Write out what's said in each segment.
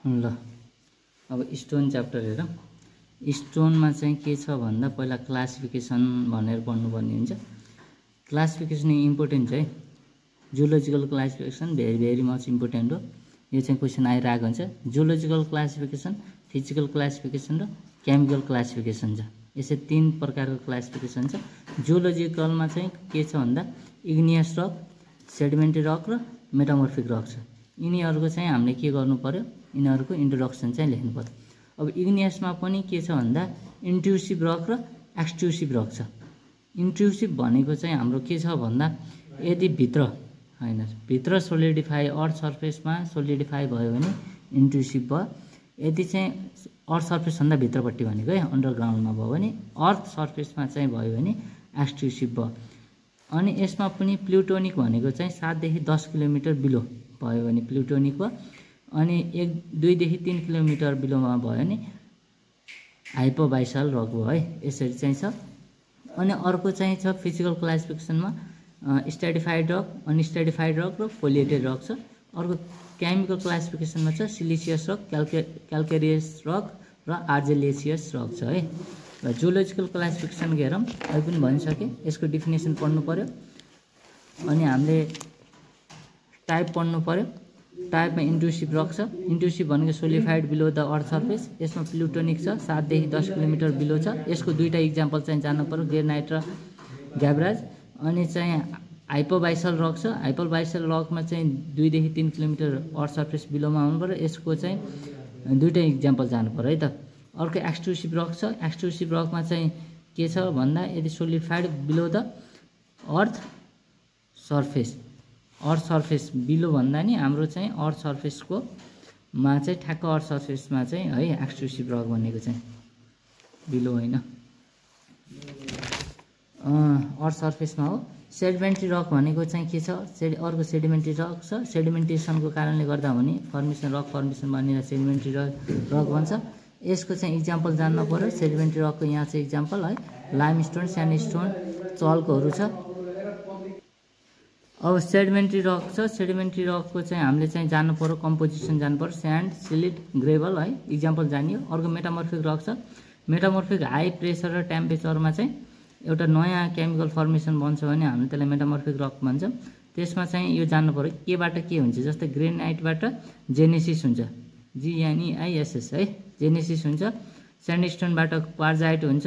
ल अब stone chapter हेरौँ। स्टोनमा चाहिँ के छ भन्दा पहिला क्लासिफिकेसन भनेर पढ्नुपर्ने हुन्छ। क्लासिफिकेसन इम्पोर्टेन्ट छ है। Geological classification very much important हो। यो चाहिँ क्वेसन आइरहेको हुन्छ। जियोलोजिकल क्लासिफिकेसन, फिजिकल क्लासिफिकेसन र केमिकल क्लासिफिकेसन छ। यसै 3 प्रकारको क्लासिफिकेसन छ। जियोलोजिकलमा चाहिँ के छ भन्दा इग्नियस रक, सेडिमेन्ट्री रक र मेटामोर्फिक रक छ। यिनीहरूको चाहिँ हामीले के गर्नु पर्यो, यिनीहरूको इन्ट्रोडक्सन चाहिँ लेख्नु पर्यो। अब इग्नियसमा पनि के छ भन्दा इन्ट्रुसिभ रक र एक्सट्रुसिभ रक छ। इन्ट्रुसिभ भनेको चाहिँ हाम्रो के छ भन्दा यदि भित्र सोलिडिफाई अर्थ सर्फेसमा सोलिडिफाई भयो भने इन्ट्रुसिभ भयो। यदि चाहिँ अर्थ सर्फेसभन्दा भित्रपट्टि भनेको है अन्डरग्राउन्डमा भयो भने, अर्थ सर्फेसमा चाहिँ भयो भने एक्सट्रुसिभ भयो। अनि यसमा पनि प्लुटोनिक भनेको चाहिँ 7 देखि 10 किलोमिटर बिलो भयो भने प्लुटोनिक भयो। अनि 2 देखि 3 किलोमिटर बिलोमा भयो भने हाइपोबाइसल रक भयो है। यसरी चाहिँ छ। अनि अर्को चाहिँ छ फिजिकल क्लासिफिकेसनमा स्ट्राटिफाइड रक, अनस्ट्राटिफाइड रक र फोलिएटेड रक छ। अर्को केमिकल क्लासिफिकेसनमा छ सिलिसियस रक, क्याल्केरियस रक र आर्जिलेसियस रक छ है। र जियोलोजिकल क्लासिफिकेसन हेरौँ। अहिले पनि भनिसकेँ, यसको डिफिनेसन पढ्नु पर्यो। अनि हामीले टाइप पढ्नु पर्यो। टाइपमा इन्ट्रुसिभ रक छ। इन्ट्रुसिभ भनेको सोलिफाइड बिलो द अर्थ सर्फेस। यसमा प्लुटोनिक छ, 7 देखि 10 किलोमिटर बिलो छ। यसको 2टा इक्जाम्पल चाहिँ जान्नु पर्यो, ग्रेनाइट र ग्याब्राज। अनि चाहिँ हाइपोबाइसल रक छ। हाइपोबाइसल रकमा चाहिँ 2 देखि 3 किलोमिटर अर्थ सर्फेस बिलोमा आउनु पर्यो। यसको चाहिँ 2टा इक्जाम्पल जानु पर्यो है त। अर्को एक्सट्रुसिभ रक छ। एक्सट्रुसिभ रकमा चाहिँ के छ भन्दा यदि solidified below the earth surface below भन्दा नि हाम्रो चाहिँ अर्थ सर्फेसको मा चाहिँ ठ्याक्क अर्थ सर्फेसमा चाहिँ है एक्सट्रुसिभ रक भनेको चाहिँ बिलो होइन, अर्थ सर्फेसमा हो। सेडिमेन्ट्री रक भनेको चाहिँ के छ, अर्को सेडिमेन्ट्री रक छ। सेडिमेन्टेसनको कारणले गर्दा हुने रक फर्मेसन बनेर सेडिमेन्ट्री रक भन्छ। यसको चाहिँ इक्जाम्पल जान्न पर्यो। सेडिमेन्ट्री रकको यहाँ चाहिँ इक्जाम्पल है लाइमस्टोन, स्यान्डस्टोन, चल्कोहरू छ। अब सेडिमेन्ट्री रक छ। सेडिमेन्ट्री रकको चाहिँ हामीले चाहिँ जान्नु पर्यो, कम्पोजिसन जान्नु पर्यो, स्यान्ड, सिलिट, ग्रेभल है इक्जाम्पल जानियो। अर्को मेटामोर्फिक रक छ। मेटामोर्फिक हाई प्रेसर र टेम्परेचरमा चाहिँ एउटा नयाँ केमिकल फर्मेसन बन्छ भने हामीले त्यसलाई मेटामोर्फिक रक भन्छौँ। त्यसमा चाहिँ यो जान्नु पर्यो केबाट के हुन्छ। जस्तै ग्रेनाइटबाट जेनेसिस हुन्छ, GNEISS है, जेनेसिस हुन्छ। स्यान्डस्टोनबाट क्वार्जाइट हुन्छ।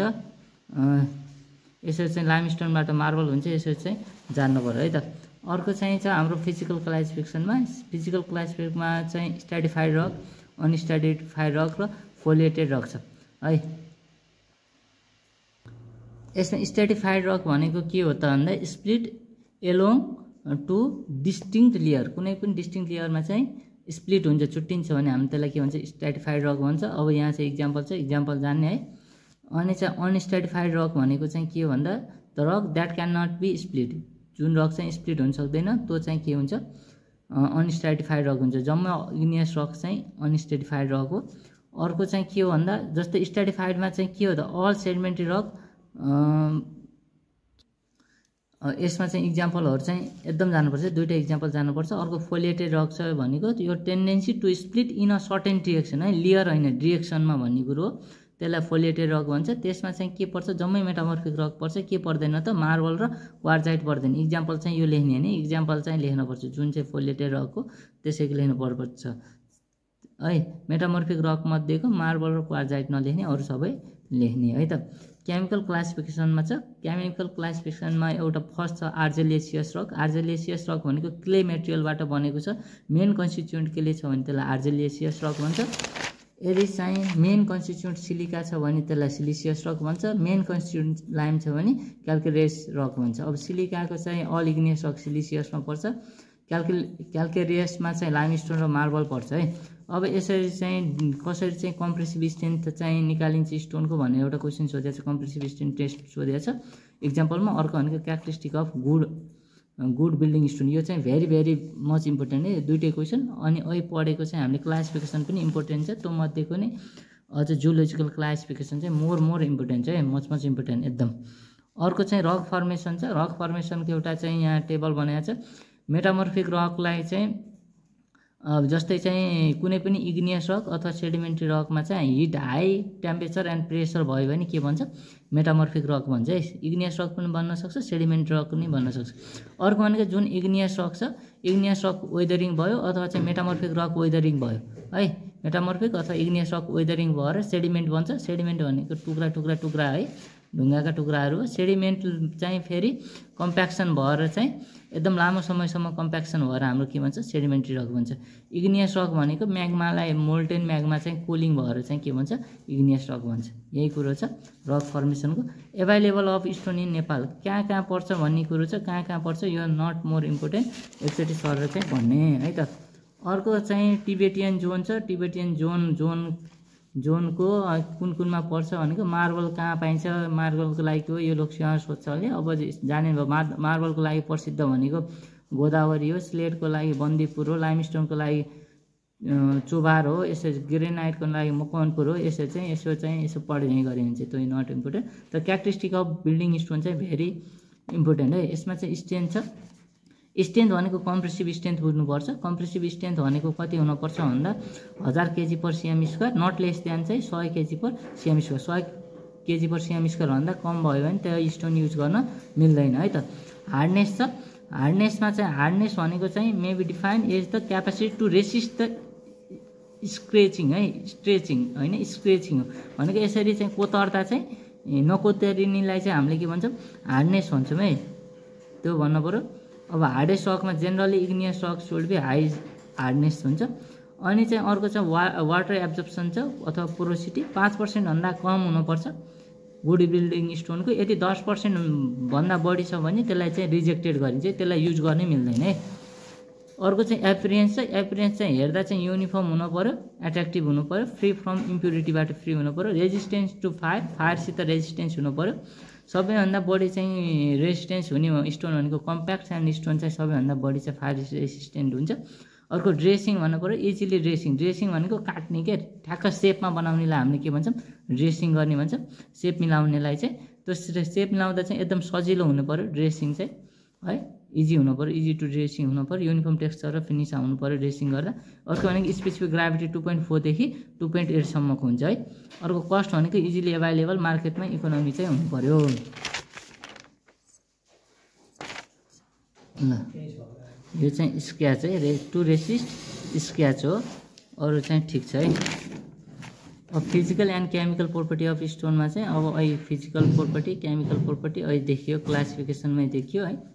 यसरी चाहिँ लाइमस्टोनबाट मार्बल हुन्छ। यसरी चाहिँ जान्नु पर्यो है त। अर्को चाहिँ छ हाम्रो फिजिकल क्लासिफिकेसनमा। फिजिकल क्लासिफिकेसनमा चाहिँ स्ट्राटिफाइड रक, अनस्ट्राटिफाइड रक र फोलिएटेड रक छ है। यसमा स्ट्राटिफाइड रक भनेको के हो त भन्दा split along to distinct layer. कुनै पनि डिस्टिङ्क्ट लेयरमा चाहिँ स्प्लिट हुन्छ, छुट्टिन्छ भने हामी त्यसलाई के भन्छ, स्ट्राटिफाइड रक भन्छ। अब यहाँ चाहिँ इक्जाम्पल छ, इक्जाम्पल जान्ने है। अनि चाहिँ अनस्ट्राटिफाइड रक भनेको चाहिँ के हो भन्दा the rock that can not be split. जुन रक चाहिँ स्प्लिट हुन सक्दैन त्यो चाहिँ के हुन्छ, अनस्ट्राटिफाइड रक हुन्छ। जम्मै इग्नियस रक चाहिँ अनस्ट्राटिफाइड रक हो। अर्को चाहिँ के हो भन्दा जस्तै स्ट्राटिफाइडमा चाहिँ के हो त अल सेडिमेन्ट्री रक। यसमा चाहिँ इक्जाम्पलहरू चाहिँ एकदम जानुपर्छ, 2टा इक्जाम्पल जानुपर्छ। अर्को फोलिएटेड रक छ भनेको यो tendency to split in a certain direction है, लेयर होइन डिरेक्सनमा भन्ने कुरो हो। त्यसलाई फोलिएटेड रक भन्छ। त्यसमा चाहिँ के पर्छ, जम्मै मेटामोर्फिक रक पर्छ। के पर्दैन त, मार्बल र क्वार्जाइट पर्दैन। इक्जाम्पल चाहिँ यो लेख्ने होइन, इक्जाम्पल चाहिँ लेख्नुपर्छ जुन चाहिँ फोलिएटेड रकको त्यसैको लेख्नु पर्छ है। मेटामोर्फिक रक मध्येको मार्बल र क्वार्जाइट नलेख्ने, अरू सबै लेख्ने है त। केमिकल क्लासिफिकेसनमा छ। केमिकल क्लासिफिकेसनमा एउटा फर्स्ट छ आर्जिलेसियस रक। आर्जिलेसियस रक भनेको क्ले मेटेरियलबाट बनेको छ। मेन कन्स्टिट्युएन्ट के छ भने त्यसलाई आर्जिलेसियस रक भन्छ। यदि चाहिँ मेन कन्स्टिट्युएन्ट सिलिका छ भने त्यसलाई सिलिसियस रक भन्छ। मेन कन्स्टिट्युएन्ट लाइम छ भने क्याल्केरियस रक भन्छ। अब सिलिकाको चाहिँ अल इग्नियस रक सिलिसियसमा पर्छ। क्याल्केरियसमा चाहिँ लाइमस्टोन र मार्बल पर्छ है। अब यसरी चाहिँ कसरी चाहिँ कम्प्रेसिभ स्ट्रेन्थ चाहिँ निकालिन्छ स्टोनको भन्ने एउटा क्वेसन सोधेको छ। कम्प्रेसिभ स्ट्रेन्थ टेस्ट सोधेको छ इक्जाम्पलमा। अर्को भनेको characteristic of good building stone. यो चाहिँ भेरी मच इम्पोर्टेन्ट है, 2टै क्वेसन। अनि अहिले पढेको चाहिँ हामीले क्लासिफिकेसन पनि इम्पोर्टेन्ट छ। त्यो मध्येको नै अझ जियोलोजिकल क्लासिफिकेसन चाहिँ मोर इम्पोर्टेन्ट छ है, मच इम्पोर्टेन्ट एकदम। अर्को चाहिँ रक फर्मेसन छ। रक फर्मेसनको एउटा चाहिँ यहाँ टेबल बनाएको छ। मेटामोर्फिक रकलाई चाहिँ अब जस्तै चाहिँ कुनै पनि इग्नियस रक अथवा सेडिमेन्ट्री रकमा चाहिँ hit high temperature and pressure भयो भने के भन्छ मेटामर्फिक रक भन्छ है। इग्नियस रक पनि बन्न सक्छ, सेडिमेन्ट्री रक पनि बन्न सक्छ। अर्को भनेको जुन इग्नियस रक छ, इग्नियस रक वेदरिङ भयो अथवा चाहिँ मेटामर्फिक रक वेदरिङ भयो है। मेटामर्फिक अथवा इग्नियस रक वेदरिङ भएर सेडिमेन्ट बन्छ। सेडिमेन्ट भनेको टुक्रा टुक्रा टुक्रा है, ढुङ्गाका टुक्राहरू हो। सेडिमेन्ट चाहिँ फेरि कम्प्याक्सन भएर चाहिँ एकदम लामो समयसम्म कम्प्याक्सन भएर हाम्रो के भन्छ सेडिमेन्ट्री रक भन्छ। इग्नियस रक भनेको म्याग्मालाई मोल्टेन म्याग्मा चाहिँ कुलिङ भएर चाहिँ के भन्छ इग्नियस रक भन्छ। यही कुरो छ रक फर्मेसनको। Available of stone in Nepal कहाँ पर्छ भन्ने कुरो छ, कहाँ पर्छ यो नट मोर इम्पोर्टेन्ट, एकचोटि सर चाहिँ भन्ने है त। अर्को चाहिँ टिबेटियन जोन छ। टिबेटियन जोनको कुनमा पर्छ भनेको मार्बल कहाँ पाइन्छ, मार्बलको लागि हो यो लोकसेवा सोध्छ अहिले। अब जाने भयो मार्बलको लागि प्रसिद्ध भनेको गोदावरी हो, स्लेटको लागि बन्दीपुर हो, लाइमस्टोनको लागि चोबार हो, यसो ग्रेनाइटको लागि मकवानपुर हो। यसो पढ्ने गऱ्यो भने चाहिँ त्यो नट इम्पोर्टेन्ट। तर क्यारेक्टरिस्टिक अफ बिल्डिङ स्टोन चाहिँ भेरी इम्पोर्टेन्ट है। यसमा चाहिँ स्ट्रेन्थ छ। स्ट्रेन्थ भनेको कम्प्रेसिभ स्ट्रेन्थ बुझ्नुपर्छ। कम्प्रेसिभ स्ट्रेन्थ भनेको कति हुनुपर्छ भन्दा 1000 kg per cm square, not less than चाहिँ 100 kg per cm square. 100 kg per cm square भन्दा कम भयो भने त्यो स्टोन युज गर्न मिल्दैन है त। हार्डनेस छ। हार्डनेसमा चाहिँ हार्डनेस भनेको चाहिँ may be define as the capacity to resist the scratching है, स्ट्रेचिङ होइन स्क्रेचिङ हो भनेको। यसरी चाहिँ कोतर्दा चाहिँ नकोतरिनेलाई चाहिँ हामीले के भन्छौँ हार्डनेस भन्छौँ है, त्यो भन्नु पऱ्यो। अब हार्डेस्ट रकमा generally igneous rock should be high hardness हुन्छ। अनि चाहिँ अर्को चाहिँ वाटर एब्जर्प्सन छ अथवा पोरोसिटी 5% भन्दा कम हुनुपर्छ गुड बिल्डिङ स्टोनको। यदि 10% भन्दा बढी छ भने त्यसलाई चाहिँ रिजेक्टेड गरिन्छ, त्यसलाई युज गर्नै मिल्दैन है। अर्को चाहिँ एपिरियन्स छ। एपिरियन्स चाहिँ हेर्दा चाहिँ युनिफर्म हुनु पऱ्यो, एट्र्याक्टिभ हुनु पऱ्यो, फ्री फ्रम इम्प्युरिटीबाट फ्री हुनु पऱ्यो, रेजिस्टेन्स टु फायरसित रेजिस्टेन्स हुनु पऱ्यो। सबैभन्दा बढी चाहिँ रेजिस्टेन्स हुने स्टोन भनेको कम्प्याक्ट स्यान्ड स्टोन चाहिँ सबैभन्दा बढी चाहिँ फायर रेसिस्टेन्ट हुन्छ। अर्को ड्रेसिङ भन्नु पऱ्यो, इजिली ड्रेसिङ भनेको काट्ने के ठ्याक्क सेपमा बनाउनेलाई हामीले के भन्छौँ ड्रेसिङ गर्ने भन्छौँ। सेप मिलाउनेलाई चाहिँ त्यो सेप मिलाउँदा चाहिँ एकदम सजिलो हुनु पऱ्यो ड्रेसिङ चाहिँ है, इजी हुनु पऱ्यो, इजी टु ड्रेसिङ हुनु पऱ्यो, युनिफर्म टेक्सचर र फिनिस आउनु पऱ्यो ड्रेसिङ गर्दा। अर्को भनेको स्पेसिफिक ग्राभिटी 2.4 देखि 2.8 सम्मको हुन्छ है। अर्को कस्ट भनेको इजिली एभाइलेबल मार्केटमा इकोनोमी चाहिँ हुनु पऱ्यो। ल यो चाहिँ स्क्याच है, टु रेसिस्ट स्क्याच हो, अरू चाहिँ ठिक छ है। अब physical and chemical property of स्टोनमा चाहिँ अब अहिले फिजिकल प्रोपर्टी केमिकल प्रोपर्टी अहिले देखियो, क्लासिफिकेसनमै देखियो है।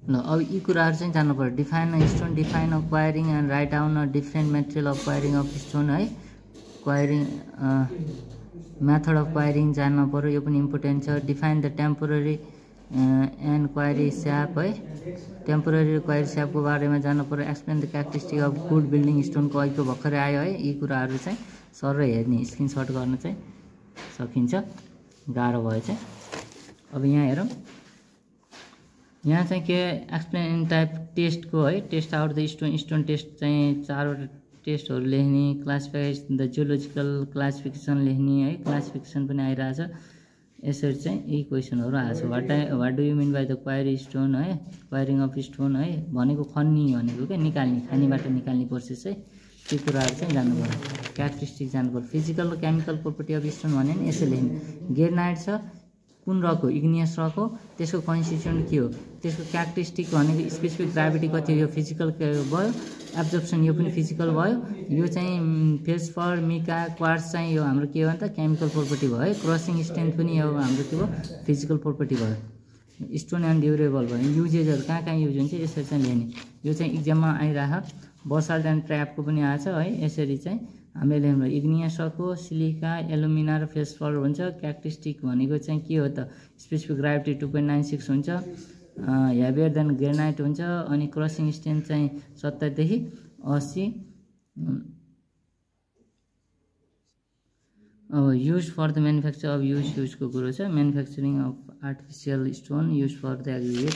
ल अब यी कुराहरू चाहिँ जान्नु पऱ्यो। Define stone, define acquiring and write down a different material acquiring of stone है। क्वायरिङ मेथड अफ क्वायरिङ जान्नु पऱ्यो, यो पनि इम्पोर्टेन्ट छ। Define the temporary and quarry sap है, टेम्पोररी क्वायरी स्यापको बारेमा जान्नु पऱ्यो। Explain the characteristic of good building स्टोनको अहिलेको भर्खरै आयो है। यी कुराहरू चाहिँ सर हेर्ने स्क्रिनसट गर्न चाहिँ सकिन्छ, गाह्रो भयो चाहिँ। अब यहाँ हेरौँ, यहाँ चाहिँ के एक्सप्लेन टाइप टेस्टको है, test out the stone test चाहिँ 4वटा टेस्टहरू लेख्ने, क्लासिफाइज द जियोलोजिकल क्लासिफिकेसन लेख्ने है, क्लासिफिकेसन पनि आइरहेछ। यसरी चाहिँ यी क्वेसनहरू आएको छ। What do you mean by the quarry stone है, क्वायरिङ अफ स्टोन है भनेको खन्ने भनेको क्या निकाल्ने, खानीबाट निकाल्ने प्रोसेस है। त्यो कुराहरू चाहिँ जान्नु पऱ्यो। क्यारेक्टरिस्टिक जान्नु पऱ्यो। फिजिकल र केमिकल प्रोपर्टी अफ स्टोन भन्यो भने यसो लेख्ने। ग्रेनाइट छ, कुन रक हो इग्नियस रक हो, त्यसको कन्स्टिट्युएन्ट के हो, त्यसको क्यारेक्टरिस्टिक भनेको स्पेसिफिक ग्राभिटी कति हो, यो फिजिकल भयो। एब्जर्प्सन यो पनि फिजिकल भयो। यो चाहिँ फेल्सफर मिका क्वार्ट्ज चाहिँ यो हाम्रो के हो त केमिकल प्रोपर्टी भयो है। क्रसिङ स्ट्रेन्थ पनि यो हाम्रो के भयो फिजिकल प्रोपर्टी भयो। स्टोन एन्ड ड्युरेबल भयो। युजेसहरू कहाँ युज हुन्छ यसरी चाहिँ लेख्ने। यो चाहिँ इक्जाममा आइरहेको बसाल्ट एन्ड ट्र्यापको पनि आएछ है। यसरी चाहिँ हामीले लेख्नु इग्नियस रक हो, सिलिका एलुमिना र फेल्सफर हुन्छ। क्यारेक्टरिस्टिक भनेको चाहिँ के हो त स्पेसिफिक ग्राभिटी 2.96 हुन्छ, हेभियर देन ग्रेनाइट हुन्छ। अनि क्रसिङ स्ट्रेन्थ चाहिँ 70 देखि 80। अब use for the manufacture of युजको कुरो छ। Manufacturing of artificial stone use for the aggregate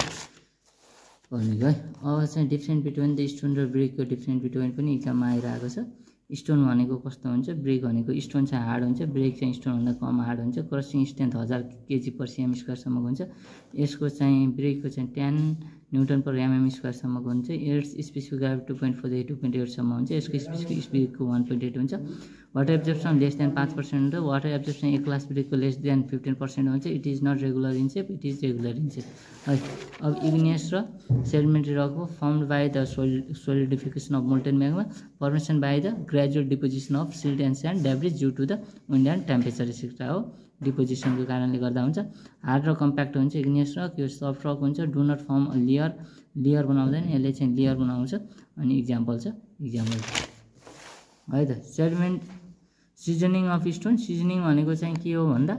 भनेको है। अब चाहिँ डिफ्रेन्ट बिट्विन द स्टोन र ब्रिकको डिफ्रेन्ट बिट्विन पनि इक्जाममा आइरहेको छ। स्टोन भनेको कस्तो हुन्छ, ब्रिक भनेको स्टोन चाहिँ हार्ड हुन्छ, ब्रिक चाहिँ स्टोनभन्दा कम हार्ड हुन्छ। Crossing strength 1000 kg per CM स्क्वायरसम्मको हुन्छ। यसको चाहिँ ब्रिकको चाहिँ 10 न्युटन पर एमएम स्क्वायर सम्मको हुन्छ। एट्स स्पेसिफिक ग्राभिटी 2.4 देखि 2.8 सम्म हुन्छ। यसको स्पेसिफिक स्पिडको 1.8 हुन्छ। वाटर एब्जर्प्सन लेस देन 5% हुन्छ। वाटर एब्जर्प्सन ए क्लास ब्रेकको लेस देन 15% हुन्छ। It is not regular in shape, it is regular in shape है। अब इग्नियस र सेडिमेन्ट्री रक हो formed by the solidification of molten magma, formation by the gradual deposition of silt and sand debris due to the wind and temperature etcetera हो। डिपोजिसनको कारणले गर्दा हुन्छ। Hard र कम्प्याक्ट हुन्छ इग्नियस रक, यो सफ्ट रक हुन्छ। Do not form a layer बनाउँदैन, यसले चाहिँ लेयर बनाउँछ। अनि इक्जाम्पल छ है त। Sediment seasoning of stone, seasoning भनेको चाहिँ के हो भन्दा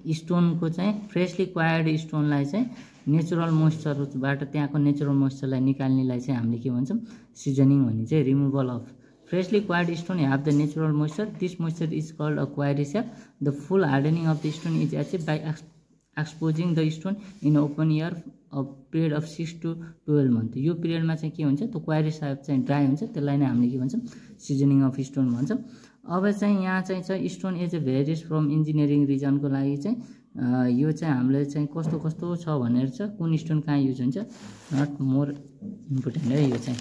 स्टोनको चाहिँ फ्रेसली क्वायर्ड स्टोनलाई चाहिँ नेचुरल मोइस्चरबाट त्यहाँको नेचुरल मोइस्चरलाई निकाल्नेलाई चाहिँ हामीले के भन्छौँ सिजनिङ भनिन्छ। Removal of freshly acquired stone have the natural moisture. This moisture is called a quarry sap. The full hardening of the stone is achieved by exposing the stone in open air a period of 6 to 12 months. यो पिरियडमा चाहिँ के हुन्छ, त्यो क्वारी स्याप चाहिँ dry हुन्छ, त्यसलाई नै हामीले के भन्छौँ सिजनिङ अफ स्टोन भन्छौँ। अब चाहिँ यहाँ चाहिँ छ stone as a various from engineering रिजनको लागि चाहिँ यो चाहिँ हामीले चाहिँ कस्तो कस्तो छ भनेर छ, कुन स्टोन कहाँ युज हुन्छ, नट मोर इम्पोर्टेन्ट है यो चाहिँ।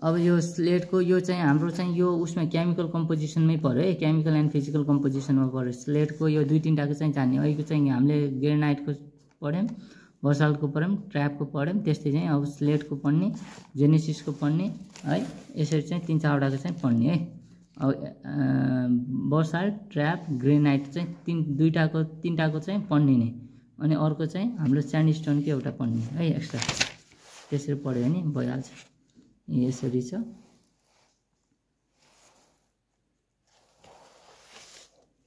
अब यो स्लेटको यो चाहिँ हाम्रो चाहिँ यो उसमा केमिकल कम्पोजिसनमै पर्यो है, केमिकल एन्ड फिजिकल कम्पोजिसनमा पर्यो। स्लेटको यो 2-3टाको चाहिँ जान्ने, अहिलेको चाहिँ हामीले ग्रेनाइटको पढ्यौँ, बसाल्टको पढ्यौँ, ट्र्यापको पढ्यौँ, त्यस्तै चाहिँ अब स्लेटको पढ्ने, जेनेसिसको पढ्ने है, यसरी चाहिँ 3-4वटाको चाहिँ पढ्ने है। अब बसाल्ट, ट्र्याप, ग्रेनाइट चाहिँ 3टाको चाहिँ पढ्ने नै, अनि अर्को चाहिँ हाम्रो स्यान्डस्टोनको एउटा पढ्ने है एक्स्ट्रा। त्यसरी पढ्यो भने भइहाल्छ। यसरी छ।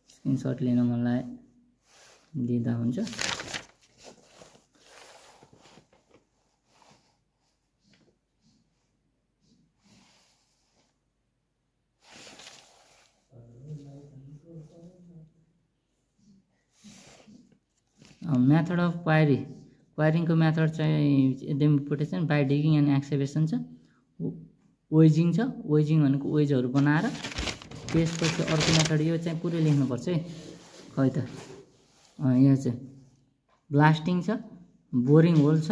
स्क्रिनसट लिन मलाई दिँदा हुन्छ। मेथड अफ क्वायरिङको मेथड चाहिँ एकदम इम्पोर्टेन्ट छ। बाई डिगिङ एन्ड एक्सकेभेसन छ, वेजिङ छ, वेजिङ भनेको वेजहरू बनाएर, त्यसपछि अर्को मेथड यो चाहिँ पुरै लेख्नुपर्छ है खै त। यहाँ चाहिँ ब्लास्टिङ छ, बोरिङ होल छ,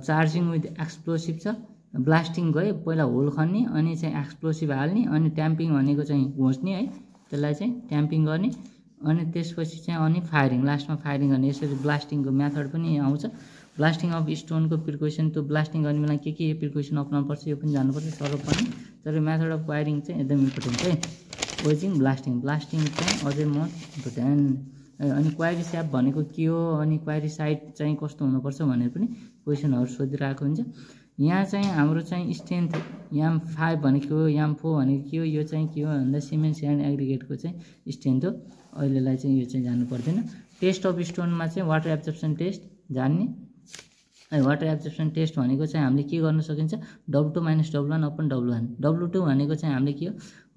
चार्जिङ विथ एक्सप्लोसिभ छ। ब्लास्टिङ गयो पहिला होल खन्ने, अनि चाहिँ एक्सप्लोसिभ हाल्ने, अनि ट्याम्पिङ भनेको चाहिँ घोच्ने है, त्यसलाई चाहिँ ट्याम्पिङ गर्ने, अनि त्यसपछि चाहिँ अनि फायरिङ, लास्टमा फायरिङ गर्ने। यसरी ब्लास्टिङको मेथड पनि आउँछ। ब्लास्टिङ अफ स्टोनको प्रिकसन, त्यो ब्लास्टिङ गर्ने बेला के प्रिकसन अपनाउनु पर्छ यो पनि जानुपर्छ सर्व पनि। तर मेथड अफ क्वायरिङ चाहिँ एकदम इम्पोर्टेन्ट है। वेजिङ, ब्लास्टिङ चाहिँ अझै मोस्ट इम्पोर्टेन्ट। अनि क्वायरी स्याप भनेको के हो, अनि क्वायरी साइट चाहिँ कस्तो हुनुपर्छ भनेर पनि क्वेसनहरू सोधिरहेको हुन्छ। यहाँ चाहिँ हाम्रो चाहिँ स्ट्रेन्थ याम 5 भनेको हो, याम 4 भनेको के हो, यो चाहिँ के हो भन्दा सिमेन्ट एन्ड एग्रिगेटको चाहिँ स्ट्रेन्थ हो। अहिलेलाई चाहिँ यो चाहिँ जानु पर्दैन। टेस्ट अफ स्टोनमा चाहिँ वाटर एब्जर्प्सन टेस्ट जान्ने। वाटर एब्जर्प्सन टेस्ट भनेको चाहिँ हामीले के गर्न सकिन्छ, W2 - W1 upon W1। W2 भनेको चाहिँ हामीले के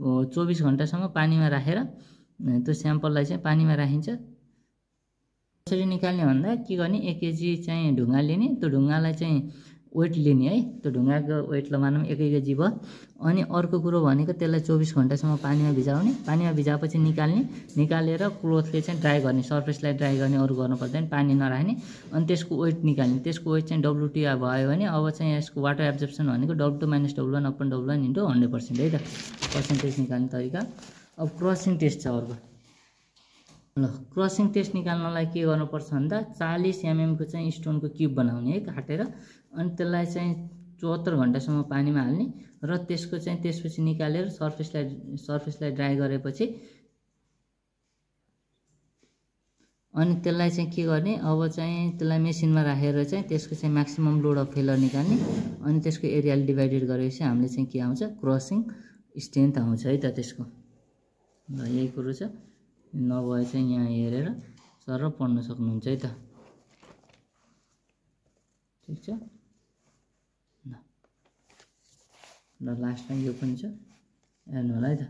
हो 24 घन्टासम्म पानीमा राखेर त्यो स्याम्पललाई चाहिँ पानीमा राखिन्छ। कसरी निकाल्ने भन्दा के गर्ने, 1 केजी चाहिँ ढुङ्गा लिने, त्यो ढुङ्गालाई चाहिँ वेट लिने है, त्यो ढुङ्गाको वेट मानौँ 1 केजी भयो। अनि अर्को कुरो भनेको त्यसलाई 24 घन्टासम्म पानीमा भिजाउने, पानीमा भिजाएपछि निकालेर क्लोथले चाहिँ ड्राई गर्ने, सर्फेसलाई ड्राई गर्ने, अरू गर्नु पर्दैन, पानी नराख्ने। अनि त्यसको वेट निकाल्ने, त्यसको वेट चाहिँ W2 भयो भने अब चाहिँ यसको वाटर एब्जर्प्सन भनेको W2 - W1 अपन W1 × 100% है त, पर्सेन्टेज निकाल्ने तरिका। अब क्रसिङ टेस्ट छ अर्को। ल क्रसिङ टेस्ट निकाल्नलाई के गर्नुपर्छ भन्दा 40 mm को चाहिँ स्टोनको क्युब बनाउने है काटेर, अनि त्यसलाई चाहिँ 74 घन्टासम्म पानीमा हाल्ने, र त्यसको चाहिँ त्यसपछि निकालेर सर्फेसलाई ड्राई गरेपछि अनि त्यसलाई चाहिँ के गर्ने, अब चाहिँ त्यसलाई मेसिनमा राखेर चाहिँ त्यसको चाहिँ म्याक्सिमम लोड अफ फेलर निकाल्ने, अनि त्यसको एरियाले डिभाइडेड गरेपछि हामीले चाहिँ के आउँछ क्रसिङ स्ट्रेन्थ आउँछ है त त्यसको। ल यही कुरो छ, नभए चाहिँ यहाँ हेरेर सर पढ्न सक्नुहुन्छ है त। ठिक छ। ल लास्टमा यो पनि छ हेर्नु होला है त।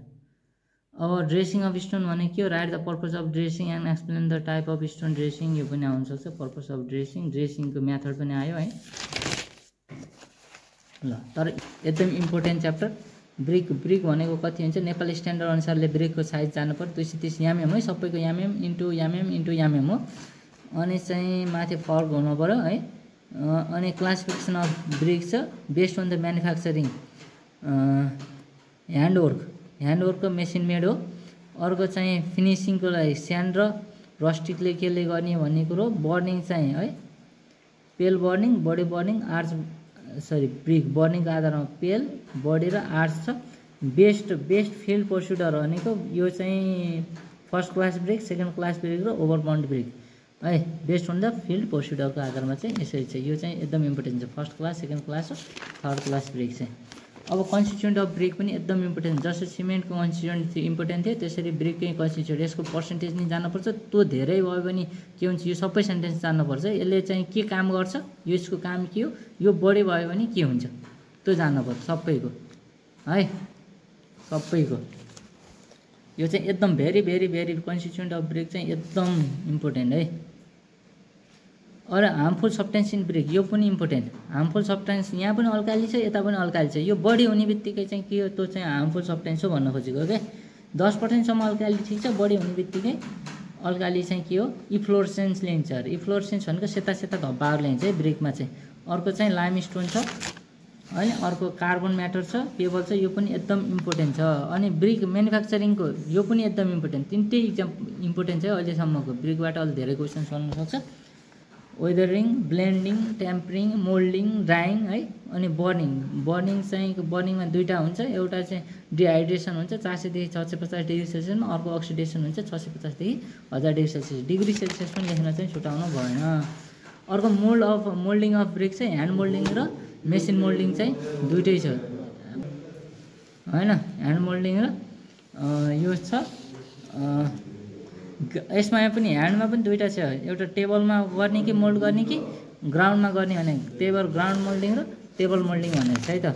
अब ड्रेसिङ अफ स्टोन भने के हो, right the purpose of dressing and explain the type of stone dressing, यो पनि आउन सक्छ। पर्पस अफ ड्रेसिङको मेथड पनि आयो है। ल तर एकदम इम्पोर्टेन्ट च्याप्टर ब्रिक भनेको कति हुन्छ, नेपाली स्ट्यान्डर्ड अनुसारले ब्रिकको साइज जानु पर्यो 230 mm है, सबैको mm × mm × mm हो। अनि चाहिँ माथि फर्क हुनु पर्यो है, अनि क्लासिफिकेसन अफ ब्रिक छ बेस्ड अन द म्यानुफ्याक्चरिङ ह्यान्डवर्कको मेसिन मेड हो। अर्को चाहिँ फिनिसिङको लागि स्यान्ड र रस्टिकले केले गर्ने भन्ने कुरो। बर्निङ चाहिँ है पेल बर्निङ, बडी बर्निङ, ब्रिक बर्निङको आधारमा पेल, बडी र आर्च छ। बेस्ट फिल्ड पर्स्युटर भनेको यो चाहिँ first class brick, second class brick र ओभरबाउन्ड ब्रिक है। बेस्ड अन द फिल्ड पर्स्युटरको आधारमा चाहिँ यसरी छ। यो चाहिँ एकदम इम्पोर्टेन्ट छ, फर्स्ट क्लास, सेकेन्ड क्लास र थर्ड क्लास ब्रिक चाहिँ। अब कन्स्टिट्युएन्ट अफ ब्रिक पनि एकदम इम्पोर्टेन्ट। जस्तो सिमेन्टको कन्स्टिट्युएन्ट इम्पोर्टेन्ट थियो त्यसरी ब्रिककै कन्स्टिट्युएन्ट, यसको पर्सेन्टेज नि जान्नुपर्छ। त्यो धेरै भयो भने के हुन्छ, यो सबै सेन्टेन्स जान्नुपर्छ। यसले चाहिँ के काम गर्छ, यसको काम के हो, यो बढी भयो भने के हुन्छ त्यो जान्नुपर्छ सबैको है, सबैको। यो चाहिँ एकदम भेरी कन्स्टिट्युएन्ट अफ ब्रिक चाहिँ एकदम इम्पोर्टेन्ट है। अरू हार्मफुल सब्सटेन्स इन ब्रिक, यो पनि इम्पोर्टेन्ट। हार्मफुल सब्सटेन्स यहाँ पनि अल्काली छ, यता पनि अल्काली छ। यो बढी हुने बित्तिकै चाहिँ के हो, त्यो चाहिँ हार्मफुल सब्सटेन्स हो भन्न खोजेको क्या। 10%सम्म अल्काली ठिक छ, बढी हुने बित्तिकै अल्काली चाहिँ के हो, इफ्लोरेसेन्स लिन्छ। इफ्लोरेसेन्स भनेको सेता धब्बाहरू ल्याइन्छ है ब्रिकमा चाहिँ। अर्को चाहिँ लाइमस्टोन छ होइन, अर्को कार्बन म्याटर छ, पेबल छ, यो पनि एकदम इम्पोर्टेन्ट छ। अनि ब्रिक म्यानुफ्याक्चरिङको यो पनि एकदम इम्पोर्टेन्ट। तिनटै इक्जाम इम्पोर्टेन्ट छ अहिलेसम्मको। ब्रिकबाट अलि धेरै क्वेसन्स गर्नु सक्छ। Weathering, blending, tampering, moulding, drying है। अनि बर्निङ चाहिँ बर्निङमा दुईवटा हुन्छ। एउटा चाहिँ डिहाइड्रेसन हुन्छ 400 देखि 650 डिग्री सेल्सियसमा, अर्को अक्सिडेसन हुन्छ 650 देखि 1000 डिग्री सेल्सियस। डिग्री सेल्सियस पनि लेख्न चाहिँ छुटाउनु भएन। अर्को मोल्डिङ अफ ब्रिक चाहिँ ह्यान्ड मोल्डिङ र मेसिन मोल्डिङ चाहिँ दुइटै छ होइन। ह्यान्ड मोल्डिङ र यो छ, यसमा पनि ह्यान्डमा पनि दुईवटा छ। एउटा टेबलमा गर्ने कि मोल्ड गर्ने कि ग्राउन्डमा गर्ने भने ग्राउन्ड मोल्डिङ र टेबल मोल्डिङ भनेको छ है त।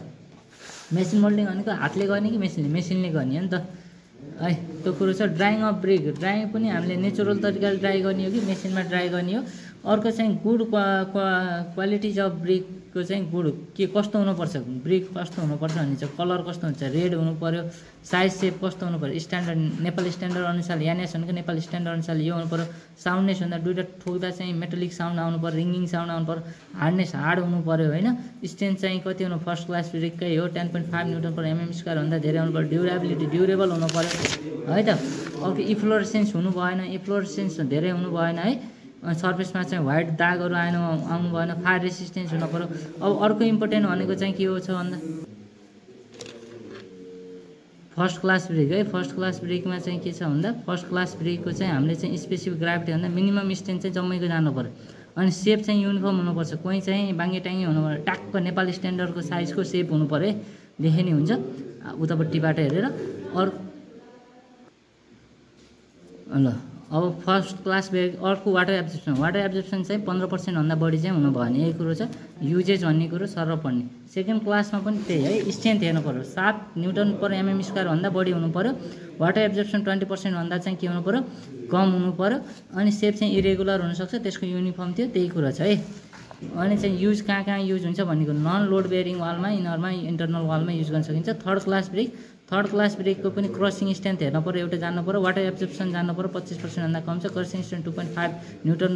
मेसिन मोल्डिङ भनेको हातले गर्ने कि मेसिनले गर्ने हो नि त है, त्यो कुरो छ। ड्राइङ अफ ब्रिक, ड्राइङ पनि हामीले नेचुरल तरिकाले ड्राई गर्ने हो कि मेसिनमा ड्राई गर्ने हो। अर्को चाहिँ गुड क्वालिटिज अफ ब्रिकको चाहिँ गुड के कस्तो हुनुपर्छ, ब्रिक कस्तो हुनुपर्छ भन्ने चाहिँ कलर कस्तो हुन्छ, रेड हुनु पऱ्यो, साइज सेप कस्तो हुनु पऱ्यो, स्ट्यान्डर्ड नेपाल स्ट्यान्डर्ड अनुसार, यानेस भनेको नेपाल स्ट्यान्डर्ड अनुसार यो हुनु पऱ्यो। साउन्डनेस भन्दा दुईवटा ठोक्दा चाहिँ मेटालिक साउन्ड आउनु पऱ्यो, रिङ्गिङ साउन्ड आउनु पऱ्यो। हार्डनेस हार्ड हुनु पऱ्यो होइन। स्ट्रेन्थ चाहिँ कति हुनु, फर्स्ट क्लास ब्रिककै हो 10.5 न्युटन पर mm स्क्वायर भन्दा धेरै हुनु पऱ्यो। ड्युरेबल हुनु पऱ्यो है त। अर्को इफ्लोरेसेन्स हुनु भएन, इफ्लोरेसेन्स धेरै हुनु भएन है। सर्फेसमा चाहिँ व्हाइट दागहरू आउनु भएन। फायर रेसिस्टेन्स हुनु पऱ्यो। अब अर्को इम्पोर्टेन्ट भनेको चाहिँ के हो छ भन्दा फर्स्ट क्लास ब्रिक है। फर्स्ट क्लास ब्रिकमा चाहिँ के छ भन्दा फर्स्ट क्लास ब्रिकको चाहिँ हामीले चाहिँ स्पेसिफिक ग्राभिटी भन्दा मिनिमम स्ट्रेन्थ चाहिँ जम्मैको जानु पऱ्यो। अनि सेप चाहिँ युनिफर्म हुनुपर्छ। कोही चाहिँ बाङ्गे टाङ्गे हुनु पऱ्यो, ट्याक्क नेपाल स्ट्यान्डर्डको साइजको सेप हुनु पऱ्यो है, देखेनी हुन्छ उतापट्टिबाट हेरेर। ल अब फर्स्ट क्लास ब्रिक। अर्को वाटर एब्जर्प्सन चाहिँ 15% भन्दा बढी चाहिँ हुनु भएन, यही कुरो छ। युजेज भन्ने कुरो सर पढ्ने। सेकेन्ड क्लासमा पनि त्यही है, स्ट्रेन्थ हेर्नु पऱ्यो 7 न्युटन पर mm स्क्वायर भन्दा बढी हुनु पऱ्यो। वाटर एब्जर्प्सन 20% भन्दा चाहिँ के हुनु पऱ्यो, कम हुनु पऱ्यो। अनि सेप चाहिँ इरेगुलर हुनसक्छ, त्यसको युनिफर्म थियो, त्यही कुरा छ है। अनि चाहिँ युज कहाँ युज हुन्छ भनेको नन लोड बेयरिङ वालमा, इनरमा, इन्टरनल वालमा युज गर्न सकिन्छ। थर्ड क्लास ब्रिकको पनि क्रसिङ स्ट्रेन्थ हेर्नु पऱ्यो, एउटा जान्नु पऱ्यो। वाटर एब्जर्प्सन जान्नु पऱ्यो, 25% भन्दा कम छ। Crossing strength 2.5 newton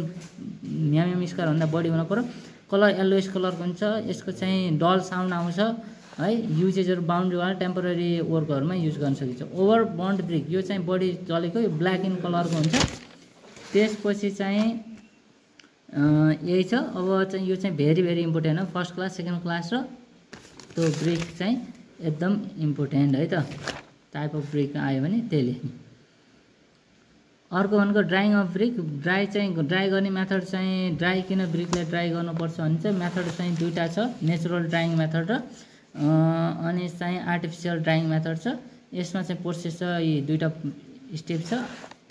mm square भन्दा बढी हुनु पऱ्यो। कलर येलोइस कलरको हुन्छ, यसको चाहिँ डल साउन्ड आउँछ है। युजेजहरू बाउन्ड्री वाल, टेम्पोररी वर्कहरूमा युज गर्न सकिन्छ। ओभर बन्ड ब्रिक यो चाहिँ बढी चलेको, यो ब्ल्याक इन कलरको हुन्छ। त्यसपछि चाहिँ यही छ। अब चाहिँ यो चाहिँ भेरी इम्पोर्टेन्ट हो। फर्स्ट क्लास, सेकेन्ड क्लास र त्यो ब्रिक चाहिँ एकदम इम्पोर्टेन्ट है त। टाइप अफ ब्रिक आयो भने त्यसले। अर्को भनेको ड्राइङ अफ ब्रिक। ड्राई गर्ने मेथड चाहिँ किन ब्रिकलाई ड्राई गर्नुपर्छ भने चाहिँ मेथड चाहिँ दुईवटा छ, नेचुरल ड्राइङ मेथड र अनि चाहिँ आर्टिफिसियल ड्राइङ मेथड छ। यसमा चाहिँ प्रोसेस छ, यी दुईवटा स्टेप छ।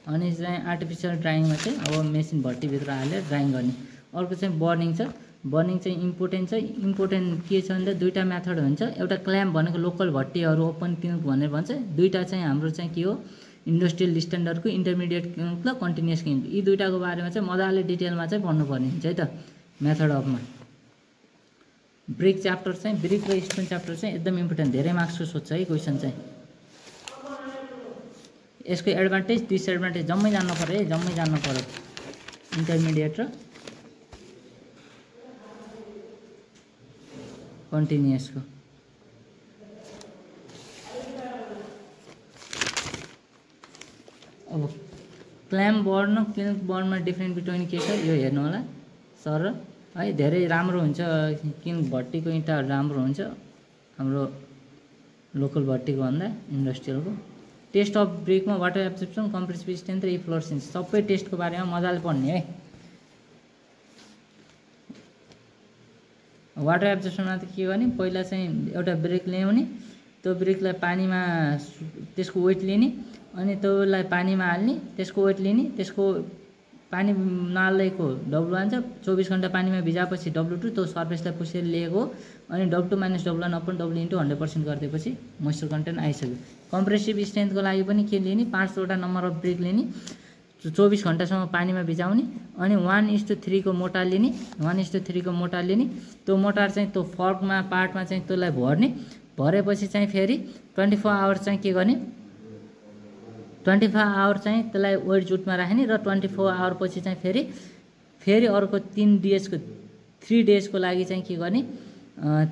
अनि चाहिँ आर्टिफिसियल ड्राइङमा चाहिँ अब मेसिन भट्टीभित्र हालेर ड्राइङ गर्ने। अर्को चाहिँ बर्निङ छ। बर्निङ चाहिँ इम्पोर्टेन्ट छ। इम्पोर्टेन्ट के छ भन्दा दुईवटा मेथड हुन्छ। एउटा क्ल्याम्प भनेको लोकल भट्टीहरू ओपन ट्युब भनेर भन्छ। दुईवटा चाहिँ हाम्रो चाहिँ के हो, इन्डस्ट्रियल स्ट्यान्डर्डको इन्टरमिडिएट क्युब र कन्टिन्युस क्युब। यी दुईवटाको बारेमा चाहिँ मजाले डिटेलमा चाहिँ पढ्नुपर्ने हुन्छ है त मेथड अफमा। ब्रिक च्याप्टर चाहिँ, ब्रिक र स्टोन च्याप्टर चाहिँ एकदम इम्पोर्टेन्ट, धेरै मार्क्सको सोध्छ है क्वेसन चाहिँ। यसको एडभान्टेज डिसएडभान्टेज जम्मै जान्नु पऱ्यो है, जम्मै जान्नु पऱ्यो इन्टरमिडिएट र कन्टिन्युअसको। अब क्ल्याम्प बोर्ड र क्लिनिक बोर्डमा डिफ्रेन्ट बिट्विन के छ यो हेर्नु होला सर है। धेरै राम्रो हुन्छ क्लिनिक भट्टीको इँटाहरू राम्रो हुन्छ हाम्रो लोकल भट्टीको भन्दा इन्डस्ट्रियलको। टेस्ट अफ ब्रिकमा वाटर एब्जर्प्सन, कम्प्रेसिभ स्ट्रेन्थ र इफ्लोरेसेन्स सबै टेस्टको बारेमा मजाले पढ्ने है। वाटर एब्जर्प्सनमा त के गर्ने, पहिला चाहिँ एउटा ब्रेक ल्याउने, त्यो ब्रेकलाई पानीमा त्यसको वेट लिने, अनि त्यसलाई पानीमा हाल्ने, त्यसको वेट लिने, त्यसको पानी नहालेको W1 छ, 24 घण्टा पानीमा भिजाएपछि W2 त्यो सर्फेसलाई पुसेर लिएको, अनि W2 - W1 अपन W × 100% गरिदिएपछि मोइस्चर कन्टेन्ट आइसक्यो। कम्प्रेसिभ स्ट्रेन्थको लागि पनि के लिने, 5वटा नम्बर अफ ब्रेक लिने, 24 घण्टासम्म पानीमा भिजाउने, अनि 1:3 को मोटार लिने, 1:3 को मोटार लिने, त्यो मोटार चाहिँ त्यो फर्कमा पार्टमा चाहिँ त्यसलाई भर्ने, भरेपछि चाहिँ फेरि 24 आवर चाहिँ के गर्ने, 24 आवर चाहिँ त्यसलाई वेट जुटमा राख्ने र 24 आवर पछि चाहिँ फेरि अर्को 3 डेजको लागि चाहिँ के गर्ने,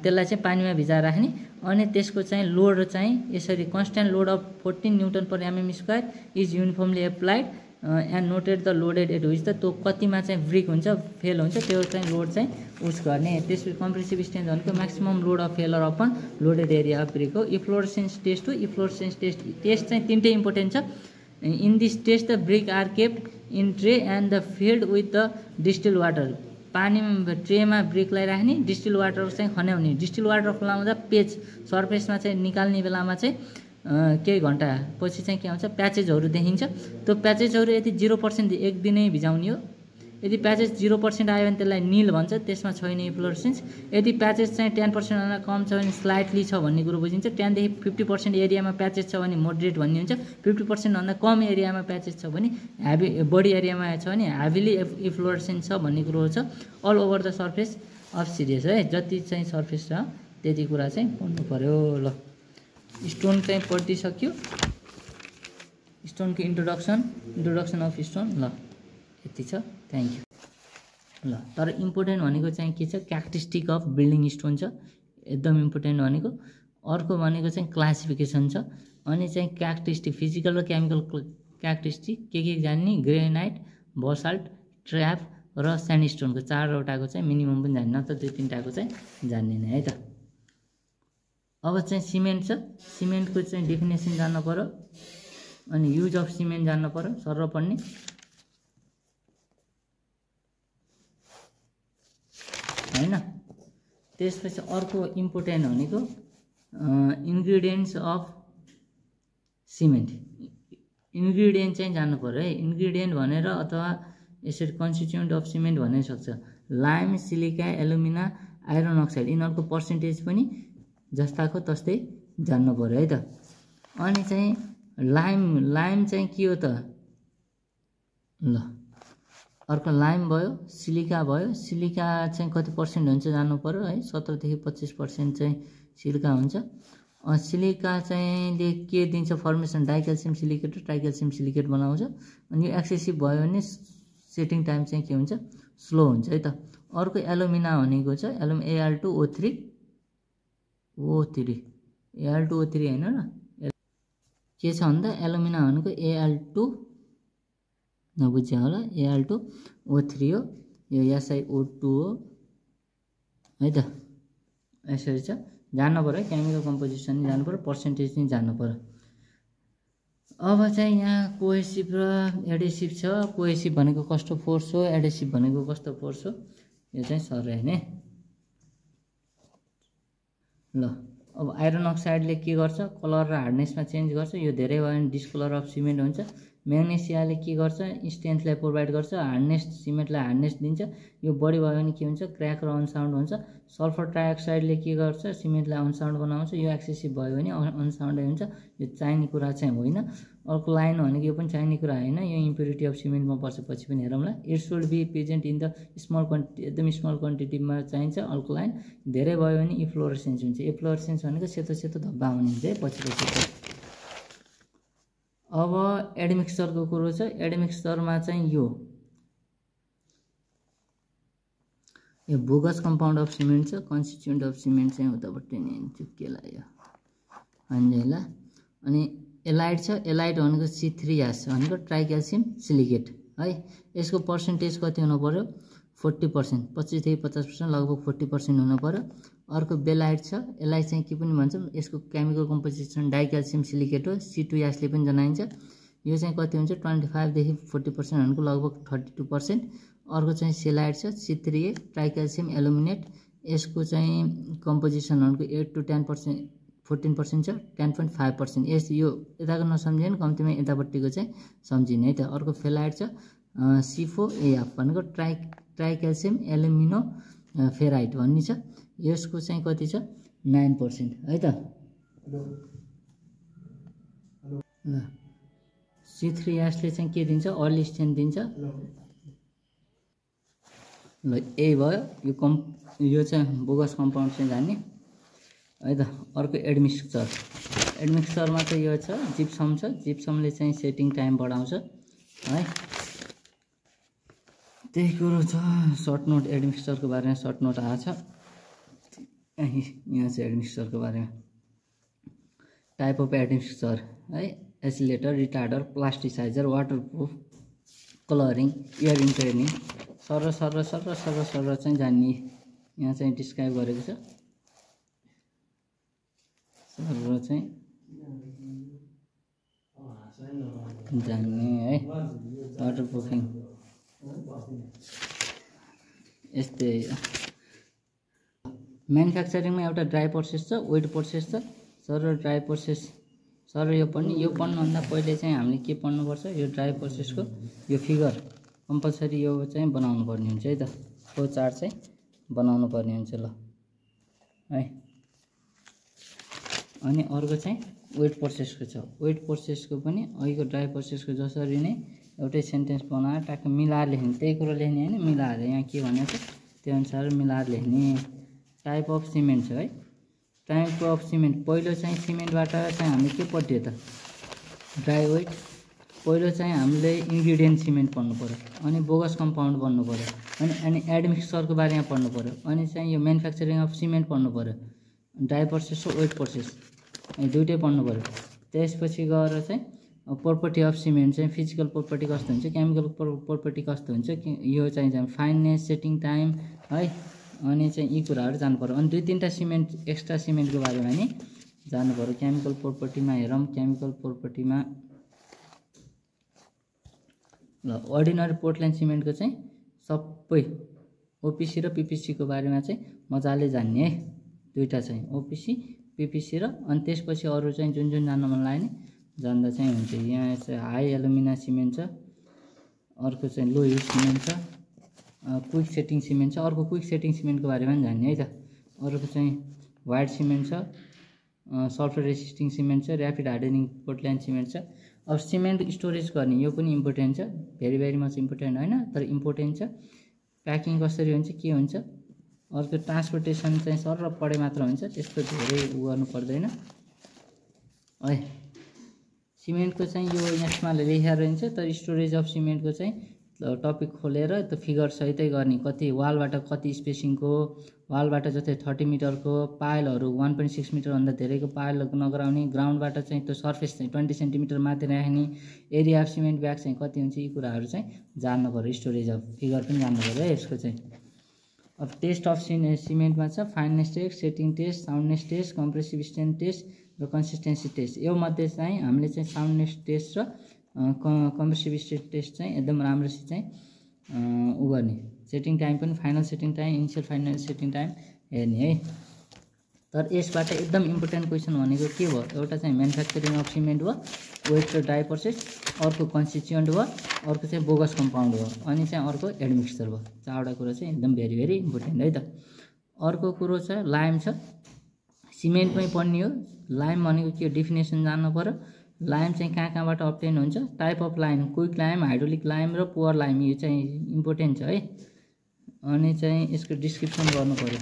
त्यसलाई चाहिँ पानीमा भिजाएर राख्ने, अनि त्यसको चाहिँ लोड चाहिँ यसरी constant load of 14 Nm/mm² is uniformly applied and noted the loaded at which त त्यो कतिमा चाहिँ ब्रेक हुन्छ फेल हुन्छ त्यो चाहिँ लोड चाहिँ उस गर्ने। त्यसपछि कम्प्रेसिभ स्ट्रेन्थ भनेको maximum load of failure upon loaded area of brick हो। इफ्लोरेसेन्स टेस्ट हो। इफ्लोरेसेन्स टेस्ट चाहिँ तीनटै इम्पोर्टेन्ट छ। In this test the brick are kept in tray and the filled with the distil water. पानी ट्रेमा ब्रेकलाई राख्ने, डिस्टिल वाटर चाहिँ खन्याउने। डिस्टिल वाटर खुलाउँदा पेज सर्फेसमा चाहिँ निकाल्ने बेलामा चाहिँ केही घन्टा पछि चाहिँ के हुन्छ, प्याचेजहरू देखिन्छ। त्यो प्याचेजहरू यदि 0% एक दिनै भिजाउने हो। यदि प्याचेज 0% आयो भने त्यसलाई निल भन्छ, त्यसमा छैन इफ्लोरेसेन्स। यदि प्याचेज चाहिँ 10% भन्दा कम छ भने स्लाइटली छ भन्ने कुरो बुझिन्छ। 10 देखि 50% एरियामा प्याचेज छ भने मोडरेट भन्ने हुन्छ। 50% भन्दा कम एरियामा प्याचेज छ भने हेभी, बढी एरियामा छ भने हेभिली इफ्लोरेसेन्स छ भन्ने कुरो छ। All over the surface of serious है, जति चाहिँ सर्फेस छ त्यति कुरा चाहिँ पढ्नु पर्यो। ल स्टोन चाहिँ पढिसक्यो, स्टोनको इन्ट्रोडक्सन अफ स्टोन। ल यति छ, थ्याङ्क यू। ल तर इम्पोर्टेन्ट भनेको चाहिँ के छ, क्यारेक्टरिस्टिक अफ बिल्डिङ स्टोन छ एकदम इम्पोर्टेन्ट भनेको। अर्को भनेको चाहिँ क्लासिफिकेसन छ, अनि चाहिँ क्यारेक्टरिस्टिक फिजिकल र केमिकल क्यारेक्टरिस्टिक के जान्ने, ग्रेनाइट, बसाल्ट, ट्र्याप र स्यान्डस्टोनको 4वटाको चाहिँ मिनिमम पनि जान्ने, नत्र 2-3टाको चाहिँ जान्दैन है त। अब चाहिँ सिमेन्ट छ। सिमेन्टको चाहिँ डेफिनेसन जान्न पर्यो, अनि युज अफ सिमेन्ट जान्न पर्यो सर पढ्ने। हैन, त्यसपछि अर्को इम्पोर्टेन्ट भनेको इन्ग्रिडियन्ट्स अफ सिमेन्ट। इन्ग्रिडियन्ट चाहिँ जान्नु पर्यो है। इन्ग्रिडियन्ट भनेर अथवा यसरी कन्स्टिट्युएन्ट अफ सिमेन्ट भन्न सक्छ। लाइम, सिलिका, एलुमिना, आइरन अक्साइड यिनीहरूको पर्सेन्टेज पनि जस्ताको तस्तै जान्नु पर्यो है त। अनि चाहिँ लाइम चाहिँ के हो त, ल अर्को लाइम भयो, सिलिका भयो। सिलिका चाहिँ कति पर्सेन्ट हुन्छ जान्नु पर्यो है, 17 देखि 25% चाहिँ सिलिका हुन्छ। सिलिका चाहिँले के दिन्छ, फर्मेसन डाइक्याल्सियम सिलिकेट र ट्राइक्याल्सियम सिलिकेट बनाउँछ। अनि यो एक्सेसिभ भयो भने सेटिङ टाइम चाहिँ के हुन्छ, स्लो हुन्छ है त। अर्को एलुमिना भनेको छ Al2O3 होइन र, के छ भन्दा एलुमिना भनेको Al2 नबुझ्या होला, Al2O3 हो, यो SiO2 हो है त। यसरी छ, जान्नु पर्यो केमिकल कम्पोजिसन नि जान्नु पर्यो, पर्सेन्टेज नि जान्नु पर्यो। अब चाहिँ यहाँ कोहेसिभ र एडेसिभ छ। कोहेसिभ भनेको कस्तो फोर्स हो, एडेसिभ भनेको कस्तो फोर्स हो, यो चाहिँ सर हेर्ने। ल अब आइरन अक्साइडले के गर्छ, कलर र हार्डनेसमा चेन्ज गर्छ। यो धेरै भयो भने डिस्कलर अफ सिमेन्ट हुन्छ। म्याग्नेसियाले के गर्छ, स्ट्रेन्थलाई प्रोभाइड गर्छ, हार्डनेस सिमेन्टलाई हार्डनेस दिन्छ। यो बढी भयो भने के हुन्छ, क्र्याक र अनसाउन्ड हुन्छ। सल्फर ट्राइअक्साइडले के गर्छ, सिमेन्टलाई अनसाउन्ड बनाउँछ। यो एक्सेसिभ भयो भने अनसाउन्डै हुन्छ। यो चाहिने कुरा चाहिँ होइन। अर्को लाइन भनेको यो पनि चाहिने कुरा होइन, यो इम्प्युरिटी अफ सिमेन्टमा पर्छ, पछि पनि हेरौँला। It should be present in the small quantity, एकदम स्मल क्वान्टिटीमा चाहिन्छ अल्कोलाइन। धेरै भयो भने इफ्लोरेसेन्स हुन्छ। इफ्लोरेसेन्स भनेको सेतो सेतो धब्बा आउने हुन्छ है पछि। अब एडमिक्सचरको कुरो छ। एडमिक्सचरमा चाहिँ यो यो बोगस कम्पाउन्ड अफ सिमेन्ट छ, कन्स्टिट्युएन्ट अफ सिमेन्ट चाहिँ उतापट्टि नि हिँड्छु के लाग्यो होइन। अनि एलाइड छ, एलाइड भनेको C3H भनेको ट्राइक्याल्सियम सिलिकेट है। यसको पर्सेन्टेज कति हुनु पर्यो 40%, 25 देखि 50% लगभग 40% हुनु पर्यो। अर्को बेलाइड छ, यसलाई चाहिँ के पनि भन्छौँ, यसको केमिकल कम्पोजिसन डाइक्याल्सियम सिलिकेट हो, C2H ले पनि जनाइन्छ। यो चाहिँ कति हुन्छ 25 देखि 40% भनेको लगभग 32%। अर्को चाहिँ सेलाइड छ C3A ट्राइक्याल्सियम एल्युमिनेट, यसको चाहिँ कम्पोजिसन भनेको 8 to 10%, 14% छ, 10.5%। यस यो यताको नसम्झिने नि कम्तीमा यतापट्टिको चाहिँ सम्झिने है त। अर्को फेलाइड छ C4AF भनेको ट्राइक्याल्सियम एल्युमिनो फेराइट भन्ने छ, यसको चाहिँ कति छ 9% है त। ल C3H ले चाहिँ के दिन्छ अर्ली स्ट्रेन्थ दिन्छ। ल यही भयो यो चाहिँ बोगस कम्पाउन्ड चाहिँ जान्ने है त। अर्को एडमिक्सचर, एडमिक्सचरमा चाहिँ यो छ जिप्सम छ, जिप्समले चाहिँ सेटिङ टाइम बढाउँछ है, त्यही कुरो छ। सर्ट नोट एडमिक्सचरको बारेमा सर्ट नोट आएको छ यहाँ चाहिँ एडमिक्सचरको बारेमा। टाइप अफ एडमिक्सचर है, accelerator, retarder, plasticiser, waterproof, colouring, air entraining, sir चाहिँ जान्ने यहाँ चाहिँ डिस्क्राइब गरेको छ। सर चाहिँ जान्ने है, वाटरप्रुफिङ यस्तै। म्यानुफ्याक्चरिङमा एउटा ड्राई प्रोसेस छ, वेट प्रोसेस छ, सर ड्राई प्रोसेस। सर यो पढ्नुभन्दा पहिले चाहिँ हामीले के पढ्नुपर्छ, यो ड्राई प्रोसेसको यो फिगर कम्पलसरी यो चाहिँ बनाउनु पर्ने हुन्छ है त, फ्लो चार्ट चाहिँ बनाउनु पर्ने हुन्छ ल है। अनि अर्को चाहिँ वेट प्रोसेसको छ, वेट प्रोसेसको पनि अहिलेको ड्राई प्रोसेसको जसरी नै एउटै सेन्टेन्स बनाएर ट्याक्क मिलाएर लेख्ने, त्यही कुरो लेख्ने होइन, मिलाएर यहाँ के भनेको छ त्यो अनुसार मिलाएर लेख्ने। टाइप अफ सिमेन्ट छ है, टाइप अफ सिमेन्ट पहिलो चाहिँ सिमेन्टबाट चाहिँ हामीले के पढ्यो त ड्राई वेट, पहिलो चाहिँ हामीले इन्ग्रिडियन्ट सिमेन्ट पढ्नु पऱ्यो, अनि बोगस कम्पाउन्ड पढ्नु पऱ्यो, अनि एडमिक्सचरको बारेमा पढ्नु पऱ्यो, अनि चाहिँ यो म्यानुफ्याक्चरिङ अफ सिमेन्ट पढ्नु पऱ्यो, ड्राई प्रोसेस र वेट प्रोसेस दुइटै पढ्नु पऱ्यो। त्यसपछि गएर चाहिँ प्रोपर्टी अफ सिमेन्ट चाहिँ फिजिकल प्रोपर्टी कस्तो हुन्छ, केमिकल प्रोपर्टी कस्तो हुन्छ, यो चाहिँ फाइननेस, सेटिङ टाइम है, अनि चाहिँ यी कुराहरू जानु पऱ्यो। अनि 2-3टा सिमेन्ट एक्स्ट्रा सिमेन्टको बारेमा नि जानु पऱ्यो। केमिकल प्रोपर्टीमा हेरौँ, केमिकल प्रोपर्टीमा ल अर्डिनरी पोर्टल्यान्ड सिमेन्टको चाहिँ सबै ओपिसी र पिपिसीको बारेमा चाहिँ मजाले जान्ने है, दुईवटा चाहिँ ओपिसी पिपिसी र अनि त्यसपछि अरू चाहिँ जुन जान्न मन लाग्यो नि जान्दा चाहिँ हुन्छ। यहाँ चाहिँ हाई एलुमिना सिमेन्ट छ, अर्को चाहिँ लो हिट सिमेन्ट छ, क्विक सेटिङ सिमेन्ट छ, अर्को क्विक सेटिङ सिमेन्टको बारेमा पनि जान्ने है त। अर्को चाहिँ वाइट सिमेन्ट छ, सल्फर रेसिस्टिङ सिमेन्ट छ, ऱ्यापिड हार्डनिङ पोर्टल्यान्ड सिमेन्ट छ। अब सिमेन्ट स्टोरेज गर्ने यो पनि इम्पोर्टेन्ट छ, भेरी मच इम्पोर्टेन्ट होइन तर इम्पोर्टेन्ट छ। प्याकिङ कसरी हुन्छ के हुन्छ, अर्को ट्रान्सपोर्टेसन चाहिँ सर पढे मात्र हुन्छ, त्यस्तो धेरै गर्नु पर्दैन है। सिमेन्टको चाहिँ यो यसमा लेखेर रहन्छ, तर स्टोरेज अफ सिमेन्टको चाहिँ टपिक खोलेर त्यो फिगर सहितै गर्ने, कति वालबाट कति स्पेसिङको, वालबाट जस्तै 30 मिटरको, पाइलहरू 1.6 मिटरभन्दा धेरैको पाइल नगराउने, ग्राउन्डबाट चाहिँ त्यो सर्फेस चाहिँ 20 सेन्टिमिटर माथि राख्ने, एरिया अफ सिमेन्ट ब्याग चाहिँ कति हुन्छ, यी कुराहरू चाहिँ जान्नु पऱ्यो। स्टोरेज अफ फिगर पनि जान्नु पऱ्यो है यसको चाहिँ। अब टेस्ट अफ सिमेन्टमा छ fineness test, setting test, soundness test, compressive strength test र कन्सिस्टेन्सी टेस्ट। यो मध्ये चाहिँ हामीले चाहिँ साउन्डनेस टेस्ट र कम्प्रेसिभ स्ट्रेन्थ टेस्ट चाहिँ एकदम राम्रोसित चाहिँ गर्ने। सेटिङ टाइम पनि final setting time, initial final setting time हेर्ने है। तर यसबाट एकदम इम्पोर्टेन्ट क्वेसन भनेको के भयो, एउटा चाहिँ म्यानुफ्याक्चरिङ अफ सिमेन्ट भयो, वेट र ड्राई प्रोसेस, अर्को कन्स्टिट्युएन्ट भयो, अर्को चाहिँ बोगस कम्पाउन्ड भयो, अनि चाहिँ अर्को एडमिक्सचर भयो। चारवटा कुरो चाहिँ एकदम भेरी इम्पोर्टेन्ट है त। अर्को कुरो छ लाइम छ, सिमेन्टमै पढ्ने हो। लाइम भनेको के डेफिनेसन जान्नु पऱ्यो। लाइम चाहिँ कहाँबाट अप्टेन हुन्छ, type of lime, quick lime, hydraulic lime र पुवर लाइम, यो चाहिँ इम्पोर्टेन्ट छ है। अनि चाहिँ यसको डिस्क्रिप्सन गर्नु पऱ्यो।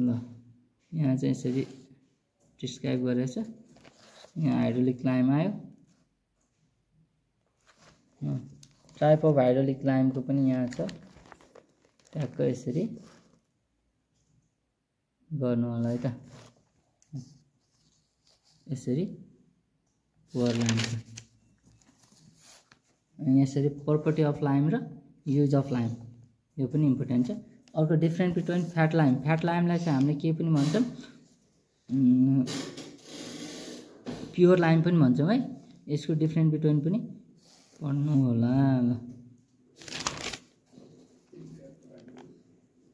ल यहाँ चाहिँ यसरी डिस्क्राइब गरेको छ। यहाँ हाइड्रोलिक लाइम आयो, टाइप अफ हाइड्रोलिक लाइमको पनि यहाँ छ, ट्याक्क यसरी गर्नु होला है त, यसरी पुअर लाइम छ। अनि यसरी प्रपर्टी अफ लाइम र युज अफ लाइम यो पनि इम्पोर्टेन्ट छ। अर्को डिफरेन्स बिट्विन फ्याट लाइम, फ्याट लाइमलाई चाहिँ हामीले के पनि भन्छौँ, प्योर लाइम पनि भन्छौँ है। यसको डिफरेन्स बिट्विन पनि पढ्नु होला।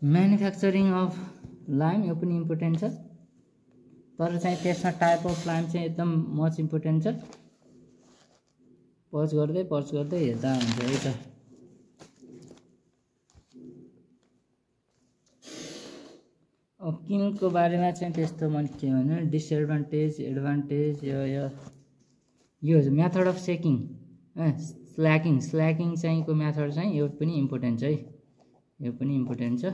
म्यानुफ्याक्चरिङ अफ लाइम यो पनि इम्पोर्टेन्ट छ, तर चाहिँ त्यसमा टाइप अफ लाइम चाहिँ एकदम मच इम्पोर्टेन्ट छ। पज गर्दै हेर्दा हुन्छ है त। अब किनको बारेमा चाहिँ त्यस्तो मैले के भने डिसएडभान्टेज एडभान्टेज यो मेथड अफ सेकिङ स्ल्याकिङ चाहिँ को मेथड चाहिँ यो पनि इम्पोर्टेन्ट छ है, यो पनि इम्पोर्टेन्ट छ।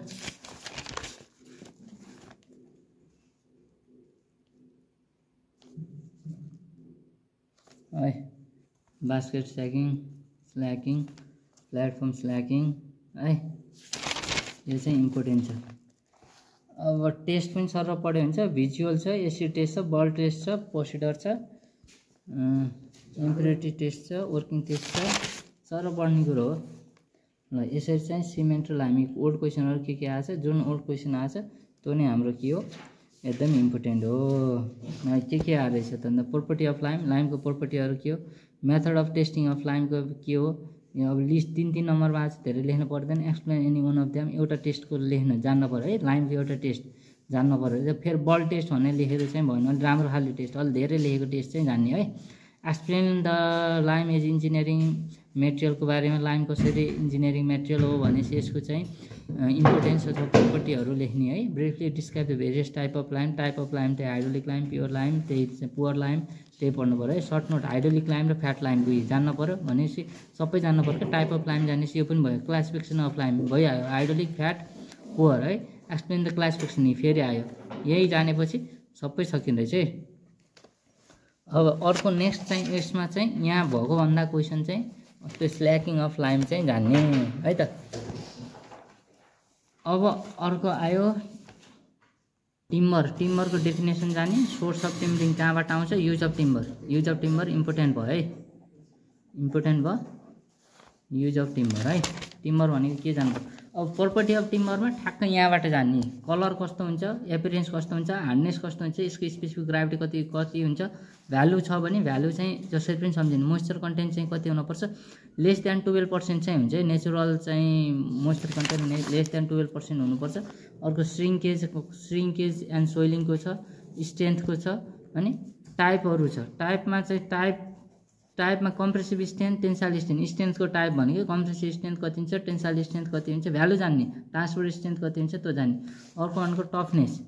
है बास्केट स्ल्याकिङ प्लेटफर्म स्ल्याकिङ है, यो चाहिँ इम्पोर्टेन्ट छ। अब टेस्ट पनि सर पढ्यो हुन्छ, भिजुअल छ, एसिड टेस्ट छ, बल टेस्ट छ, प्रोसिडर छ, इम्प्युरिटी टेस्ट छ, वर्किङ टेस्ट छ, सर पढ्ने कुरो हो। ल यसरी चाहिँ सिमेन्ट र लाइम ओल्ड क्वेसनहरू के आएछ, जुन ओल्ड क्वेसन आएछ त्यो नै हाम्रो के हो एकदम इम्पोर्टेन्ट हो। के आएछ त अन्त प्रोपर्टी अफ लाइम, लाइमको प्रोपर्टीहरू के हो, मेथड अफ टेस्टिङ अफ लाइमको के हो, यो अब लिस्ट 3 नम्बरमा आज धेरै लेख्नु पर्दैन। Explain any one of them, एउटा टेस्टको लेख्न जान्न पर्यो है, लाइमको एउटा टेस्ट जान्न पर्यो। फेरि बल टेस्ट भन्ने लेखेर चाहिँ भएन, अलि राम्रो खाले टेस्ट, अलि धेरै लेखेको टेस्ट चाहिँ जान्ने है। Explain the lime as engineering मेटेरियलको बारेमा, लाइम कसरी इन्जिनियरिङ मेटेरियल हो भनेपछि यसको चाहिँ इम्पोर्टेन्स अथवा प्रोपर्टीहरू लेख्ने है। Briefly describe the various type of lime, type of lime त्यही हाइड्रोलिक लाइम, प्योर लाइम त्यही पुअर लाइम त्यही पढ्नु पऱ्यो है। सर्ट नोट हाइड्रोलिक लाइम र फ्याट लाइम दुई जान्न पऱ्यो भनेपछि सबै जान्न पऱ्यो। टाइप अफ लाइम जानेपछि यो पनि भयो, क्लासिफिकेसन अफ लाइम भइहाल्यो, हाइड्रोलिक फ्याट पुअर है। एक्सप्लेन द क्लासिफिकेसन फेरि आयो, यही जानेपछि सबै सकिँदैछ है। अब अर्को नेक्स्ट चाहिँ यसमा चाहिँ यहाँ भएको भन्दा क्वेसन चाहिँ त्यो स्ल्याकिङ अफ लाइम चाहिँ जान्ने है त। अब अर्को आयो टिम्बरको डेफिनेसन जाने, सोर्स अफ टिम्बरिङ कहाँबाट आउँछ, युज अफ टिम्बर इम्पोर्टेन्ट भयो है, इम्पोर्टेन्ट भयो युज अफ टिम्बर है। टिम्बर भनेको के जान्नु। अब प्रोपर्टी अफ टिम्बरमा ठ्याक्क यहाँबाट जान्ने, कलर कस्तो हुन्छ, एपियरेन्स कस्तो हुन्छ, हार्डनेस कस्तो हुन्छ, यसको स्पेसिफिक ग्राभिटी कति हुन्छ, भ्यालु छ भने भ्यालु चाहिँ जसरी पनि सम्झिनु। मोइस्चर कन्टेन्ट चाहिँ कति हुनुपर्छ, लेस देन 12% चाहिँ हुन्छ है, नेचुरल चाहिँ मोइस्चर कन्टेन्ट लेस देन 12% हुनुपर्छ। अर्को श्रिङ्केज एन्ड सोइलिङको छ, स्ट्रेन्थको छ, अनि टाइपहरू छ। टाइपमा चाहिँ टाइपमा कम्प्रेसिभ स्ट्रेन्थ, टेन्साइल स्ट्रेन्थ, स्ट्रेन्थको टाइप भनेको कम्प्रेसिभ स्ट्रेन्थ कति हुन्छ, टेन्साइल स्ट्रेन्थ कति हुन्छ, भ्यालु जान्ने, ट्रान्सफर स्ट्रेन्थ कति हुन्छ त्यो जान्ने। अर्को भनेको टफनेस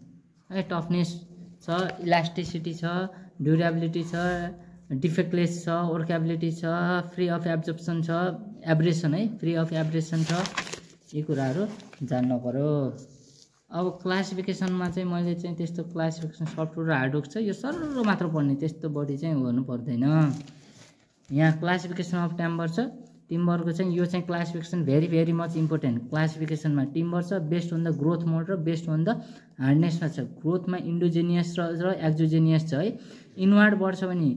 है, टफनेस छ, इलास्टिसिटी छ, ड्युरेबिलिटी छ, डिफेक्टलेस छ, वर्केबिलिटी छ, फ्री अफ एब्जर्प्सन छ, एब्रेसन है, फ्री अफ एब्रेसन छ, यी कुराहरू जान्न पर्यो। अब क्लासिफिकेसनमा चाहिँ मैले चाहिँ त्यस्तो क्लासिफिकेसन सफ्टवेयर र हार्डवेयर छ, यो सरल मात्र पढ्ने, त्यस्तो बढी चाहिँ गर्नु पर्दैन। यहाँ क्लासिफिकेसन अफ टिम्बर छ, टिम्बरको चाहिँ यो चाहिँ क्लासिफिकेसन भेरी मच इम्पोर्टेन्ट। क्लासिफिकेसनमा टिम्बर छ, based on the growth mode र बेस्ड अन द हार्डनेसमा छ। ग्रोथमा इन्डोजेनियस र एक्जोजेनियस छ है। इनवार्ड बढ्छ भने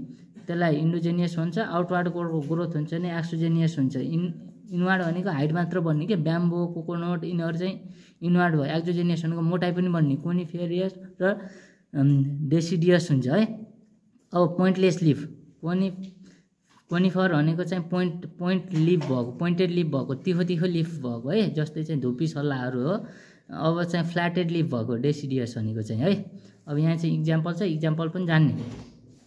त्यसलाई इन्डोजेनियस हुन्छ, आउटवार्ड ग्रोथ हुन्छ भने एक्सोजेनियस हुन्छ। इनवार्ड भनेको हाइट मात्र बढ्ने के, ब्याम्बो, कोकोनट यिनीहरू चाहिँ इनवार्ड भयो। एक्जोजेनियस भनेको मोटाइ पनि बढ्ने, कोनिफेरियस र डेसिडियस हुन्छ है। अब पोइन्टलेस लिफ, कोनिफर भनेको चाहिँ पोइन्टेड लिफ भएको, तिखो लिफ भएको है, जस्तै चाहिँ धुपी सल्लाहहरू हो। अब चाहिँ फ्ल्याटेड लिफ भएको डेसिडियस भनेको चाहिँ है। अब यहाँ चाहिँ इक्जाम्पल छ, इक्जाम्पल पनि जान्ने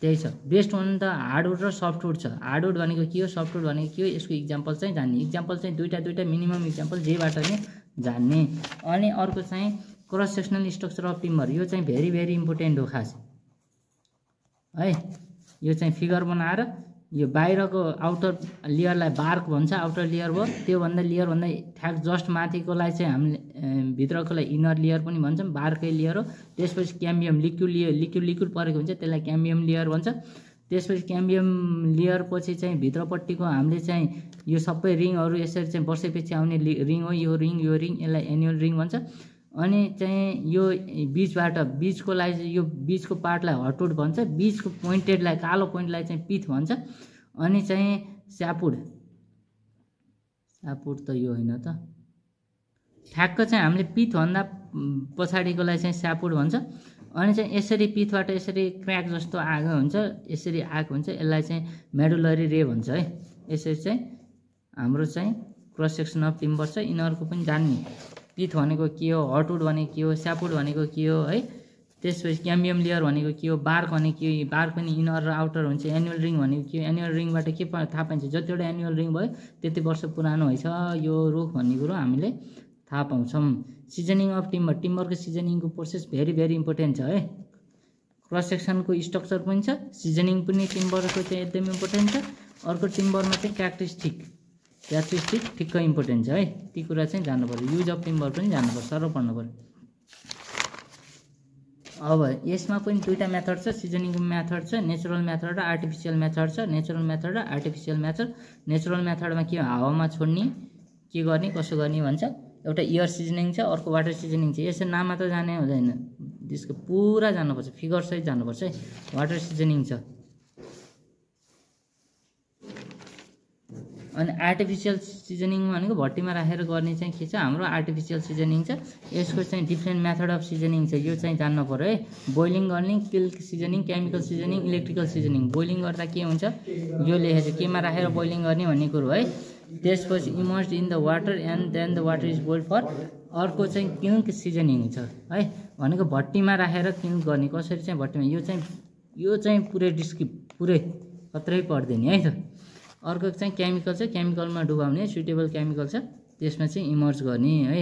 त्यही छ। बेस्ड अन द हार्डवुड र सफ्टवुड छ। हार्डवुड भनेको के हो, सफ्टवुड भनेको के हो, यसको इक्जाम्पल चाहिँ जान्ने। इक्जाम्पल चाहिँ दुईटा मिनिमम इक्जाम्पल जेबाट नै जान्ने। अनि अर्को चाहिँ cross sectional structure of timber, यो चाहिँ भेरी इम्पोर्टेन्ट हो खास है। यो चाहिँ फिगर बनाएर यो बाहिरको आउटर लेयरलाई बार्क भन्छ, आउटर लेयर भयो, त्योभन्दा लेयरभन्दा ठ्याक जस्ट माथिकोलाई चाहिँ हामीले भित्रकोलाई इनर लेयर पनि भन्छौँ, बार्कै लेयर हो। त्यसपछि क्याम्बियम लिक्विड परेको हुन्छ त्यसलाई क्याम्बियम लेयर भन्छ। त्यसपछि क्याम्बियम लेयर पछि चाहिँ भित्रपट्टिको हामीले चाहिँ यो सबै रिङहरू यसरी चाहिँ वर्षैपछि आउने रिङ हो, यो रिङ यसलाई एनुअल रिङ भन्छ। अनि चाहिँ यो बीचको लागि यो बीचको पार्टलाई हटवुड भन्छ, बीचको पोइन्टेडलाई कालो पोइन्टलाई चाहिँ पिथ भन्छ। अनि चाहिँ स्यापुड त यो होइन त, ठ्याक्क चाहिँ हामीले पिथभन्दा पछाडिकोलाई चाहिँ स्यापुड भन्छ। अनि चाहिँ यसरी पिथबाट यसरी क्र्याक जस्तो आएको हुन्छ, यसरी आएको हुन्छ, यसलाई चाहिँ मेडुलरी रे भन्छ है। यसरी चाहिँ हाम्रो चाहिँ क्रस सेक्सन अफ टिम्बर छ। यिनीहरूको पनि जान्ने पिथ भनेको के हो, हटवुड भनेको के हो, स्यापुड भनेको के हो है। त्यसपछि क्याम्बियम लेयर भनेको के हो, बार्क भनेको के हो, बार्क पनि इनर र आउटर हुन्छ। एनुअल रिङ भनेको के हो, एनुअल रिङबाट के थाहा पाइन्छ, जतिवटा एनुअल रिङ भयो त्यति वर्ष पुरानो भएछ यो रुख भन्ने कुरो हामीले थाहा पाउँछौँ। सिजनिङ अफ टिम्बर, टिम्बरको सिजनिङको प्रोसेस भेरी इम्पोर्टेन्ट छ है। क्रस सेक्सनको स्ट्रक्चर पनि छ, सिजनिङ पनि टिम्बरको चाहिँ एकदम इम्पोर्टेन्ट छ। अर्को टिम्बरमा चाहिँ क्यारेक्टरिस्टिक ठिक्क इम्पोर्टेन्ट छ है। ती कुरा चाहिँ जान्नु पर्यो। युज अफ टिम्बर पनि जान्नुपर्छ, सर पढ्नु पर्यो। अब यसमा पनि दुईवटा मेथड छ, सिजनिङको मेथड छ, नेचुरल मेथड र आर्टिफिसियल मेथड छ। नेचुरल मेथड र आर्टिफिसियल मेथड। नेचुरल मेथडमा के हावामा छोड्ने, के गर्ने, कसो गर्ने भन्छ। एउटा एयर सिजनिङ छ, अर्को वाटर सिजनिङ छ। यसो नाम मात्र जाने हुँदैन, त्यसको पुरा जानुपर्छ, फिगर सहित जानुपर्छ है। वाटर सिजनिङ छ। अनि आर्टिफिसियल सिजनिङ भनेको भट्टीमा राखेर गर्ने चाहिँ के छ, हाम्रो आर्टिफिसियल सिजनिङ छ। यसको चाहिँ डिफ्रेन्ट मेथड अफ सिजनिङ छ, यो चाहिँ जान्नु पर्यो है। बोइलिङ गर्ने, kiln seasoning, chemical seasoning, electrical seasoning. Boiling गर्दा के हुन्छ यो लेखेको छ, केमा राखेर बोइलिङ गर्ने भन्ने कुरो है। त्यसपछि immersed in the water and then the water is boiled for. अर्को चाहिँ किल्क सिजनिङ छ है, भनेको भट्टीमा राखेर किल्क गर्ने। कसरी चाहिँ भट्टीमा, यो चाहिँ पुरै पुरै कत्रै पर्दैन है त। अर्को चाहिँ केमिकल छ, केमिकलमा डुबाउने, सुइटेबल केमिकल छ, त्यसमा चाहिँ इमर्ज गर्ने है,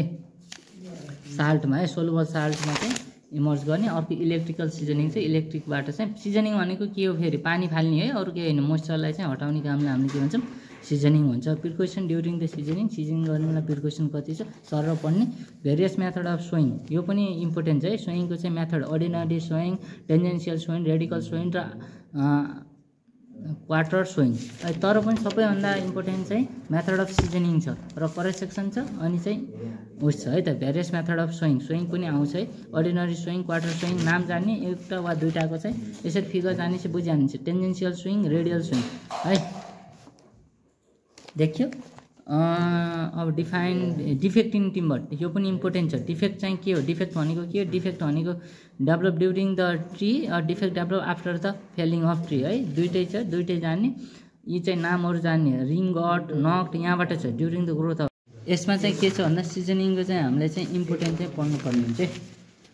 साल्टमा है, सोलुबल साल्टमा चाहिँ इमर्ज गर्ने। अर्को इलेक्ट्रिकल सिजनिङ चाहिँ, इलेक्ट्रिकबाट चाहिँ सिजनिङ भनेको के हो फेरि, पानी फाल्ने है, अरू केही होइन, मोइस्चरलाई चाहिँ हटाउने कामलाई हामीले के भन्छौँ, सिजनिङ हुन्छ। प्रिकसन ड्युरिङ द सिजनिङ गर्ने बेला प्रिकसन कति छ सर पढ्ने। भेरियस मेथड अफ सोइङ, यो पनि इम्पोर्टेन्ट छ है। सोइङको चाहिँ method ordinary showing, tangential showing, radical showing र क्वार्टर सोइङ। तर पनि सबैभन्दा इम्पोर्टेन्ट चाहिँ मेथड अफ सिजनिङ छ र करेक्ट सेक्सन छ। अनि चाहिँ उस छ है त, भेरियस मेथड अफ सोइङ पनि आउँछ है। अर्डिनरी सोइङ, क्वार्टर सोइङ, नाम जान्ने एउटा वा दुईवटाको चाहिँ यसरी फिगर जाने चाहिँ बुझिहाल्नु। टेन्जेन्सियल सोइङ, रेडियल सोइङ है, देखियो। अब डिफेक्ट इन टिम्बर, यो पनि इम्पोर्टेन्ट छ। डिफेक्ट चाहिँ के हो, डिफेक्ट भनेको के हो, डिफेक्ट भनेको develop during the tree, defect develop after the failing of tree है। दुइटै छ, दुइटै जान्ने। यी चाहिँ नामहरू जान्ने, रिङ गट, नक्ट यहाँबाट छ, ड्युरिङ द ग्रोथ अफ। यसमा चाहिँ के छ भन्दा सिजनिङको चाहिँ हामीले चाहिँ इम्पोर्टेन्ट चाहिँ पढ्नुपर्ने हुन्छ।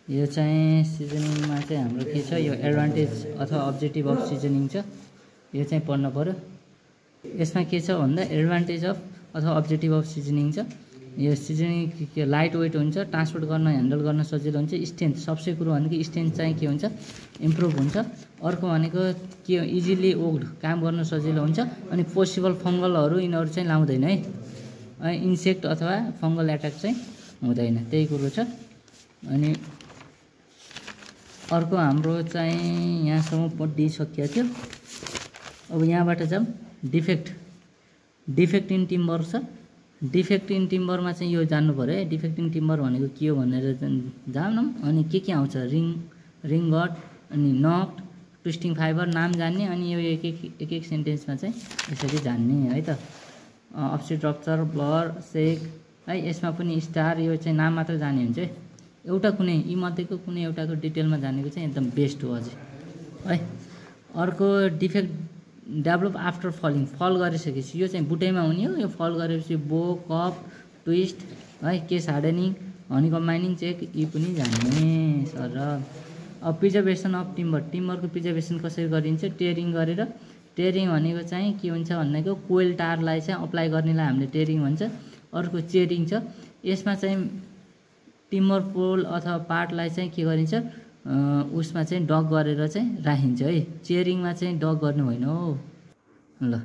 यो चाहिँ सिजनिङमा चाहिँ हाम्रो के छ, यो एडभान्टेज अथवा अब्जेक्टिभ अफ सिजनिङ छ, यो चाहिँ पढ्नु पऱ्यो। यसमा के छ भन्दा एडभान्टेज अफ अथवा अब्जेक्टिभ अफ सिजनिङ छ। यो सिजनिङ के लाइट वेट हुन्छ, ट्रान्सपोर्ट गर्न, ह्यान्डल गर्न सजिलो हुन्छ। स्ट्रेन्थ, सबसे कुरो भनेको स्ट्रेन्थ चाहिँ के हुन्छ, इम्प्रुभ हुन्छ। अर्को भनेको के हो, इजिली ओक्ड, काम गर्न सजिलो हुन्छ। अनि पोसिबल फङ्गलहरू यिनीहरू चाहिँ लाउँदैन है, इन्सेक्ट अथवा फङ्गल एट्याक चाहिँ हुँदैन, त्यही कुरो छ। अनि अर्को हाम्रो चाहिँ यहाँसम्म पढिसकिएको थियो। अब यहाँबाट जाउँ, डिफेक्ट इन टिम्बर छ। डिफेक्ट इन टिम्बरमा चाहिँ यो जान्नु पऱ्यो है, डिफेक्ट इन टिम्बर भनेको के हो भनेर जान्नु। अनि के आउँछ, रिङ गट, अनि नक्ट, ट्विस्टिङ फाइबर, नाम जान्ने। अनि यो एक एक सेन्टेन्समा चाहिँ यसरी जान्ने है त। अप्सिड रप्चर, ब्लर, सेक है, यसमा पनि स्टार, यो चाहिँ नाम मात्र जाने हुन्छ है। एउटा कुनै यी मध्येको कुनै एउटाको डिटेलमा जानेको चाहिँ एकदम बेस्ट हो अझै है। अर्को डिफेक्ट डेभलप आफ्टर फलिङ, फल गरिसकेपछि यो चाहिँ बुटैमा हुने हो। यो फल गरेपछि बो, कप, ट्विस्ट है, केस हार्डनिङ, हनी कम्बाइनिङ चेक, यी पनि जान्ने सर। अब प्रिजर्भेसन अफ टिम्बर, टिम्बरको प्रिजर्भेसन कसरी गरिन्छ, टेरिङ गरेर। टेरिङ भनेको चाहिँ के हुन्छ भनेको कोइल टारलाई चाहिँ अप्लाई गर्नेलाई हामीले टेरिङ भन्छ। अर्को चेरिङ छ, यसमा चाहिँ टिम्बर पोल अथवा पार्टलाई चाहिँ के गरिन्छ, उसमा चाहिँ डग गरेर चाहिँ राखिन्छ है। चेयरिङमा चाहिँ डग गर्नु होइन हो ल।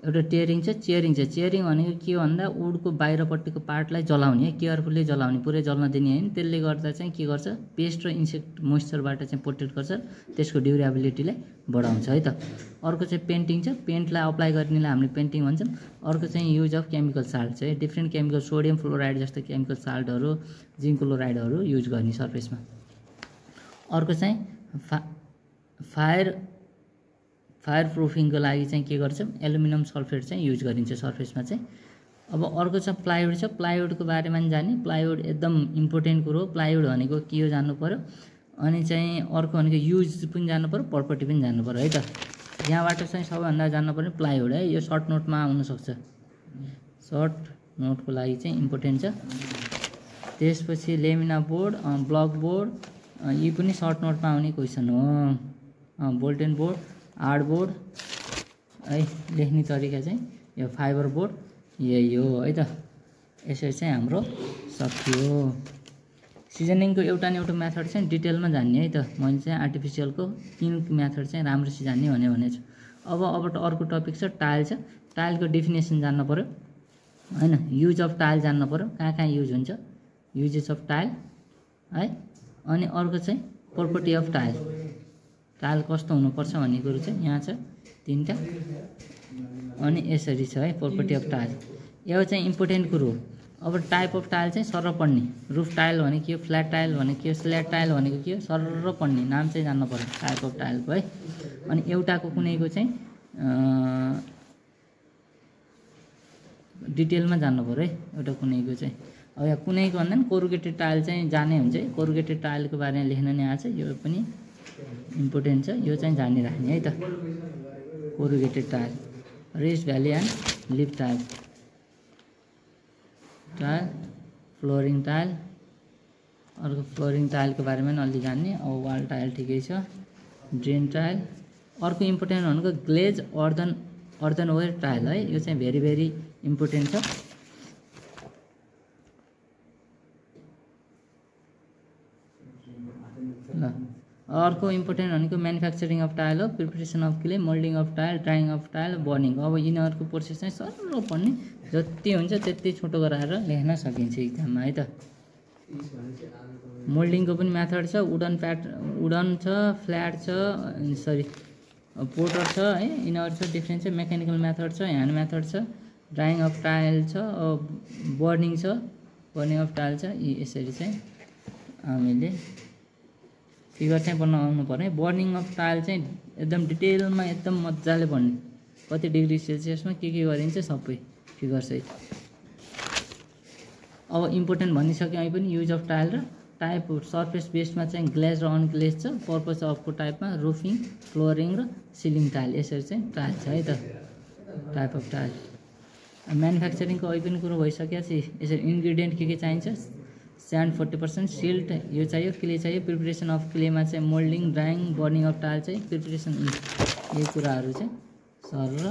एउटा टियरिङ छ, चियरिङ छ। चियरिङ भनेको के हो भन्दा वुडको बाहिरपट्टिको पार्टलाई जलाउने है, केयरफुल्ली जलाउने, पुरै जल्न दिने हैन। त्यसले गर्दा चाहिँ के गर्छ, पेस्ट र इन्सेक्ट मोइस्चरबाट चाहिँ प्रोटेक्ट गर्छ, त्यसको ड्युरेबिलिटीलाई बढाउँछ है त। अर्को चाहिँ पेन्टिङ छ, पेन्टलाई अप्लाई गर्नेलाई हामीले पेन्टिङ भन्छौँ। अर्को चाहिँ युज अफ केमिकल साल्ट छ है, डिफ्रेन्ट केमिकल, सोडियम फ्लोराइड जस्तो केमिकल साल्टहरू, जिङ्क क्लोराइडहरू युज गर्ने सर्फेसमा। अर्को चाहिँ फायर प्रुफिङको लागि चाहिँ के गर्छ, एलुमिनियम सल्फेट चाहिँ युज गरिन्छ सर्फेसमा चाहिँ। अब अर्को छ प्लाइवुड छ, प्लाइवुडको बारेमा पनि जाने। प्लाइवुड एकदम इम्पोर्टेन्ट कुरो हो, प्लाइवुड भनेको के हो जान्नु पर्यो। अनि चाहिँ अर्को भनेको युज पनि जान्नु पर्यो, प्रपर्टी पनि जान्नु पर्यो है त। यहाँबाट चाहिँ सबैभन्दा जान्नु पर्ने प्लाइवुड है, यो सर्ट नोटमा आउनसक्छ, सर्ट नोटको लागि चाहिँ इम्पोर्टेन्ट छ। त्यसपछि लेमिना बोर्ड, ब्लक बोर्ड, यी पनि सर्ट नोटमा आउने क्वेसन हो। बोल्टेन बोर्ड, आर्ट बोर्ड है, लेख्ने तरिका चाहिँ यो फाइबर बोर्ड यही हो है त। यसरी चाहिँ हाम्रो सकियो। सिजनिङको एउटा न एउटा मेथड चाहिँ डिटेलमा जान्ने है त। मैले चाहिँ आर्टिफिसियलको 3 मेथड चाहिँ राम्रोसित जान्ने भनेको छु। अब अर्को टपिक छ टाइल छ। टाइलको डेफिनेसन जान्न पर्यो हैन, युज अफ टाइल जान्न पर्यो, कहाँ कहाँ युज हुन्छ, युजेस अफ टाइल है। अनि अर्को चाहिँ प्रोपर्टी अफ टाइल, टाइल कस्तो हुनुपर्छ भन्ने कुरो चाहिँ यहाँ छ 3टा। अनि यसरी छ है प्रोपर्टी अफ टाइल, यो चाहिँ इम्पोर्टेन्ट कुरो हो। अब टाइप अफ टाइल चाहिँ सरर पढ्ने, रुफ टाइल भनेको के हो, फ्ल्याट टाइल भनेको के हो, स्ल्याट टाइल भनेको के हो, सरर पढ्ने नाम चाहिँ जान्न पर्यो टाइप अफ टाइलको है। अनि एउटाको कुनैको चाहिँ डिटेलमा जान्नु पर्यो है, एउटा कुनैको चाहिँ। अब यहाँ कुनैको भन्दा पनि कोरुगेटेड टाइल चाहिँ जाने हुन्छ है, कोरुगेटेड टाइलको बारेमा लेख्न नै आएको छ, यो पनि इम्पोर्टेन्ट छ, यो चाहिँ जानिराख्ने है त। Corrugated tile, rest valley and lip tile, tile, flooring tile, अर्को फ्लोरिङ टाइलको बारेमा पनि अलि जान्ने। अब वाल टाइल ठिकै छ, ड्रेन टाइल। अर्को इम्पोर्टेन्ट भनेको ग्लेज अर्थनवेयर टाइल है, यो चाहिँ भेरी भेरी इम्पोर्टेन्ट छ। ल अर्को इम्पोर्टेन्ट भनेको म्यानुफ्याक्चरिङ अफ टाइल हो, preparation of clay, moulding of tile, drying of tile, burning. अब यिनीहरूको प्रोसेस चाहिँ सरल पढ्ने, जति हुन्छ त्यति छोटो गराएर लेख्न सकिन्छ इक्जाममा है त। मोल्डिङको पनि मेथड छ, वुडन छ, फ्ल्याट छ, सरी पोर्टर छ है, यिनीहरू छ डिफ्रेन्ट छ। मेकानिकल मेथड छ, ह्यान्ड मेथड छ, ड्राइङ अफ टाइल छ, बर्निङ छ, बर्निङ अफ टाइल छ। यसरी चाहिँ हामीले फिगर चाहिँ बनाउन आउनु पर्ने। बर्निङ अफ टाइल चाहिँ एकदम डिटेलमा एकदम मजाले पढ्ने, कति डिग्री सेल्सियसमा के गरिन्छ सबै फिगर सहित। अब इम्पोर्टेन्ट भनिसक्यो અહીં पनि युज अफ टाइल र टाइप सर्फेस बेसमा चाहिँ ग्लेज र अनग्लेज छ। पर्पज अफको टाइपमा रुफिङ, फ्लोरिङ र सिलिङ टाइल, यसरी चाहिँ टाइल छ है त, टाइप अफ टाइल। म्यानुफ्याक्चरिङको अहिले पनि कुरो भइसकेको छ। यसरी इन्ग्रिडियन्ट के चाहिन्छ, स्यान्ड 40%, सिल्ट यो चाहियो, क्ले चाहियो। प्रिपरेसन अफ क्लेमा चाहिँ moulding, drying, burning of tile चाहिँ प्रिपरेसन, यही कुराहरू चाहिँ सरल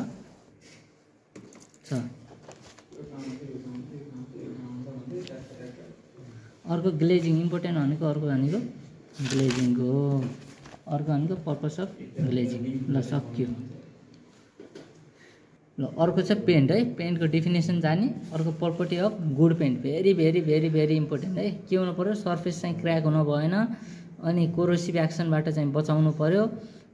छ। अर्को ग्लेजिङ इम्पोर्टेन्ट भनेको, अर्को भनेको ग्लेजिङ हो, अर्को भनेको पर्पस अफ ग्लेजिङ। ल सक्यो। ल अर्को छ पेन्ट है, पेन्टको डेफिनेसन जाने। अर्को property of good paint, very very very very important है। के हुनु पर्यो, सर्फेस चाहिँ क्र्याक हुनु भएन, अनि कोरोसिभ एक्सनबाट चाहिँ बचाउनु पर्यो,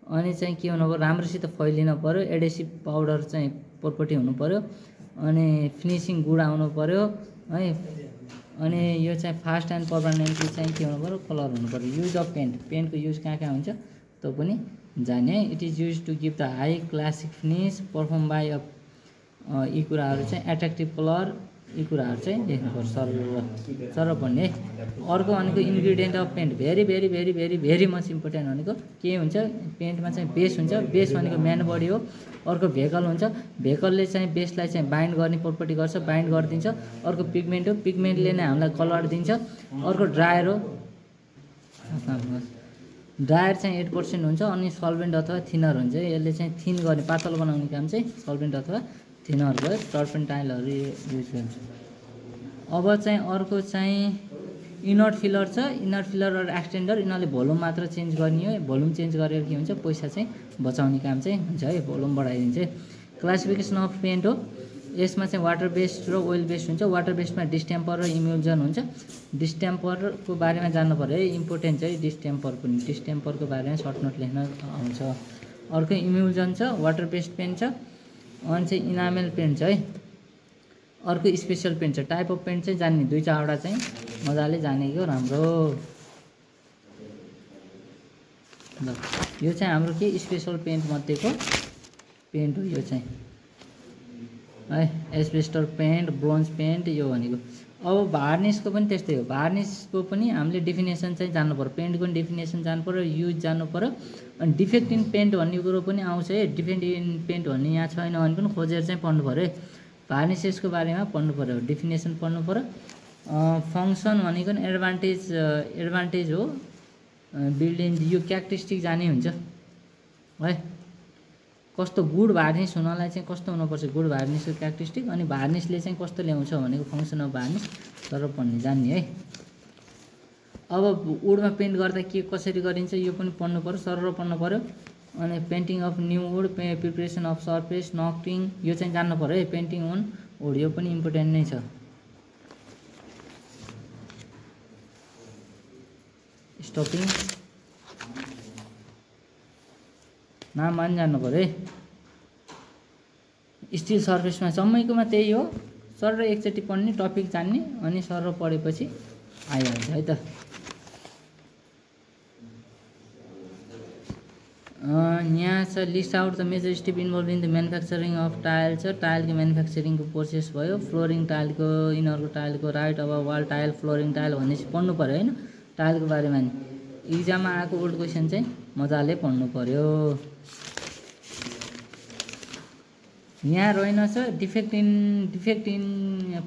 अनि चाहिँ के हुनु पर्यो, राम्रोसित फैलिन पर्यो। एडेसिभ पाउडर चाहिँ प्रोपर्टी हुनु पर्यो, अनि फिनिसिङ गुड आउनु पर्यो है। अनि यो चाहिँ फास्ट एन्ड पर्मानेन्टली चाहिँ के हुनु पर्यो, कलर हुनु पर्यो। युज अफ पेन्ट, पेन्टको युज कहाँ कहाँ हुन्छ त्यो पनि जाने है। It is use to give the high classic finish, perform by a यी कुराहरू चाहिँ एट्र्याक्टिभ कलर, यी कुराहरू चाहिँ लेख्नुपर्छ सरल पढ्ने है। अर्को भनेको ingredient of paint, very very very very very much important भनेको के हुन्छ, पेन्टमा चाहिँ बेस हुन्छ। बेस भनेको म्यान बडी हो। अर्को भेकल हुन्छ, भेकलले चाहिँ बेसलाई चाहिँ बाइन्ड गर्ने प्रोपर्टी गर्छ, बाइन्ड गरिदिन्छ। अर्को पिगमेन्ट हो, पिगमेन्टले नै हामीलाई कलर दिन्छ। अर्को ड्रायर हो, ड्रायर चाहिँ 8% हुन्छ। अनि सल्भेन्ट अथवा थिनर हुन्छ, यसले चाहिँ थिन गर्ने, पातलो बनाउने काम चाहिँ सल्भेन्ट अथवा थिनर भयो। टर्पेन्ट टाइलहरू युज गर्छ। अब चाहिँ अर्को चाहिँ इनर फिलर छ, इनर फिलर र एक्सटेन्डर, यिनीहरूले भोल्युम मात्र चेन्ज गर्ने हो। भोल्युम चेन्ज गरेर के हुन्छ, पैसा चाहिँ बचाउने काम चाहिँ हुन्छ है, भोल्युम बढाइदिन्छ। क्लासिफिकेसन अफ पेन्ट हो। यसमा चाहिँ वाटर बेस्ड र ओइल बेस्ड हुन्छ। वाटर बेस्डमा डिस्टेम्पर र इम्युल्जन हुन्छ। डिस्टेम्परको बारेमा जान्नु पर्यो है, इम्पोर्टेन्ट चाहिँ डिस्टेम्पर पनि। डिस्टेम्परको बारेमा सर्ट नोट लेख्न आउँछ। अर्को इम्युल्जन छ, वाटर बेस्ड पेन्ट छ, अनि चाहिँ इनामेल पेन्ट छ है। अर्को स्पेसल पेन्ट छ। टाइप अफ पेन्ट चाहिँ जान्ने 2-4वटा चाहिँ मजाले जानेको राम्रो। ल यो चाहिँ हाम्रो के स्पेसल पेन्ट मध्येको पेन्ट हो यो चाहिँ है। एस्बेस्टर पेन्ट, ब्रोन्ज पेन्ट यो भनेको। अब भार्निसको पनि त्यस्तै हो। भार्निसको पनि हामीले डेफिनेसन चाहिँ जान्नु पर्यो, पेन्टको पनि डेफिनेसन जान्नु पर्यो, युज जान्नु पर्यो। अनि डिफेक्ट इन पेन्ट भन्ने कुरो पनि आउँछ है। डिफेक्ट इन पेन्ट भन्ने यहाँ छैन भने पनि खोजेर चाहिँ पढ्नु पर्यो है। भार्निसेसको बारेमा पढ्नु पर्यो, डेफिनेसन पढ्नु पर्यो। फङ्सन भनेको नि एडभान्टेज हो। बिल्डिङ यो क्यारेक्टरिस्टिक जाने हुन्छ है। कस्तो गुड भार्निस हुनलाई चाहिँ कस्तो हुनुपर्छ, गुड भार्निसको क्यारेक्टरिस्टिक, अनि भार्निसले चाहिँ कस्तो ल्याउँछ भनेको फङ्सन अफ भार्निस तर पढ्ने जान्ने है। अब वुडमा पेन्ट गर्दा के कसरी गरिन्छ यो पनि पढ्नु पर्यो, सरर पढ्नु पर्यो। अनि painting of new wood, preparation of surface, knotting यो चाहिँ जान्नु पर्यो है। पेन्टिङ अन वुड यो पनि इम्पोर्टेन्ट नै छ। स्टपिङ नाम पनि जान्नु पर्यो है। स्टिल सर्फेसमा जम्मैकोमा त्यही हो, सर एकचोटि पढ्ने, टपिक जान्ने, अनि सर पढेपछि आइहाल्छ है त। यहाँ छ list out the major step involve in the manufacturing of tile छ। टाइलको म्यानुफ्याक्चरिङको प्रोसेस भयो। फ्लोरिङ टाइलको, इनरको टाइलको, राइट अब वाल टाइल, फ्लोरिङ टाइल भनेपछि पढ्नु पर्यो होइन टाइलको बारेमा नि। इक्जाममा आएको ओल्ड क्वेसन चाहिँ मजाले पढ्नु पर्यो। यहाँ रहेनछ डिफेक्ट इन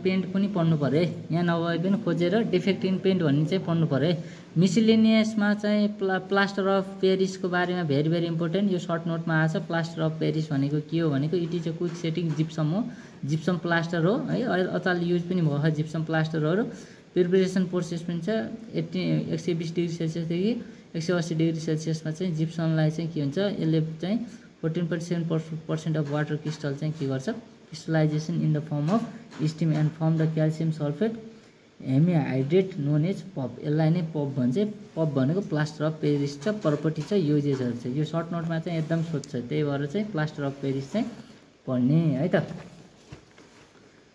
पेन्ट पनि पढ्नु पर्यो है। यहाँ नभए पनि खोजेर डिफेक्ट इन पेन्ट भन्ने चाहिँ पढ्नु पर्यो है। मिसिलेनियसमा चाहिँ प्लास्टर अफ पेरिसको बारेमा भेरी भेरी इम्पोर्टेन्ट, यो सर्ट नोटमा आछ। प्लास्टर अफ पेरिस भनेको के हो भनेको it is a quick setting gypsum हो, जिप्सम प्लास्टर हो है। अचाल युज पनि भयो जिप्सम प्लास्टरहरू। प्रिपरेसन प्रोसेस पनि छ। 120 डिग्री सेल्सियसदेखि 180 डिग्री सेल्सियसमा चाहिँ जिप्समलाई चाहिँ के हुन्छ, यसले चाहिँ 14.7% अफ वाटर क्रिस्टल चाहिँ के गर्छ, crystallisation in the form of steam and form the calcium sulphate hemihydrate known as POP. यसलाई नै पप भन्छ। पप भनेको प्लास्टर अफ पेरिस छ, प्रपर्टी छ, युजेसहरू छ। यो सर्ट नोटमा चाहिँ एकदम सोध्छ, त्यही भएर चाहिँ प्लास्टर अफ पेरिस चाहिँ पढ्ने है त।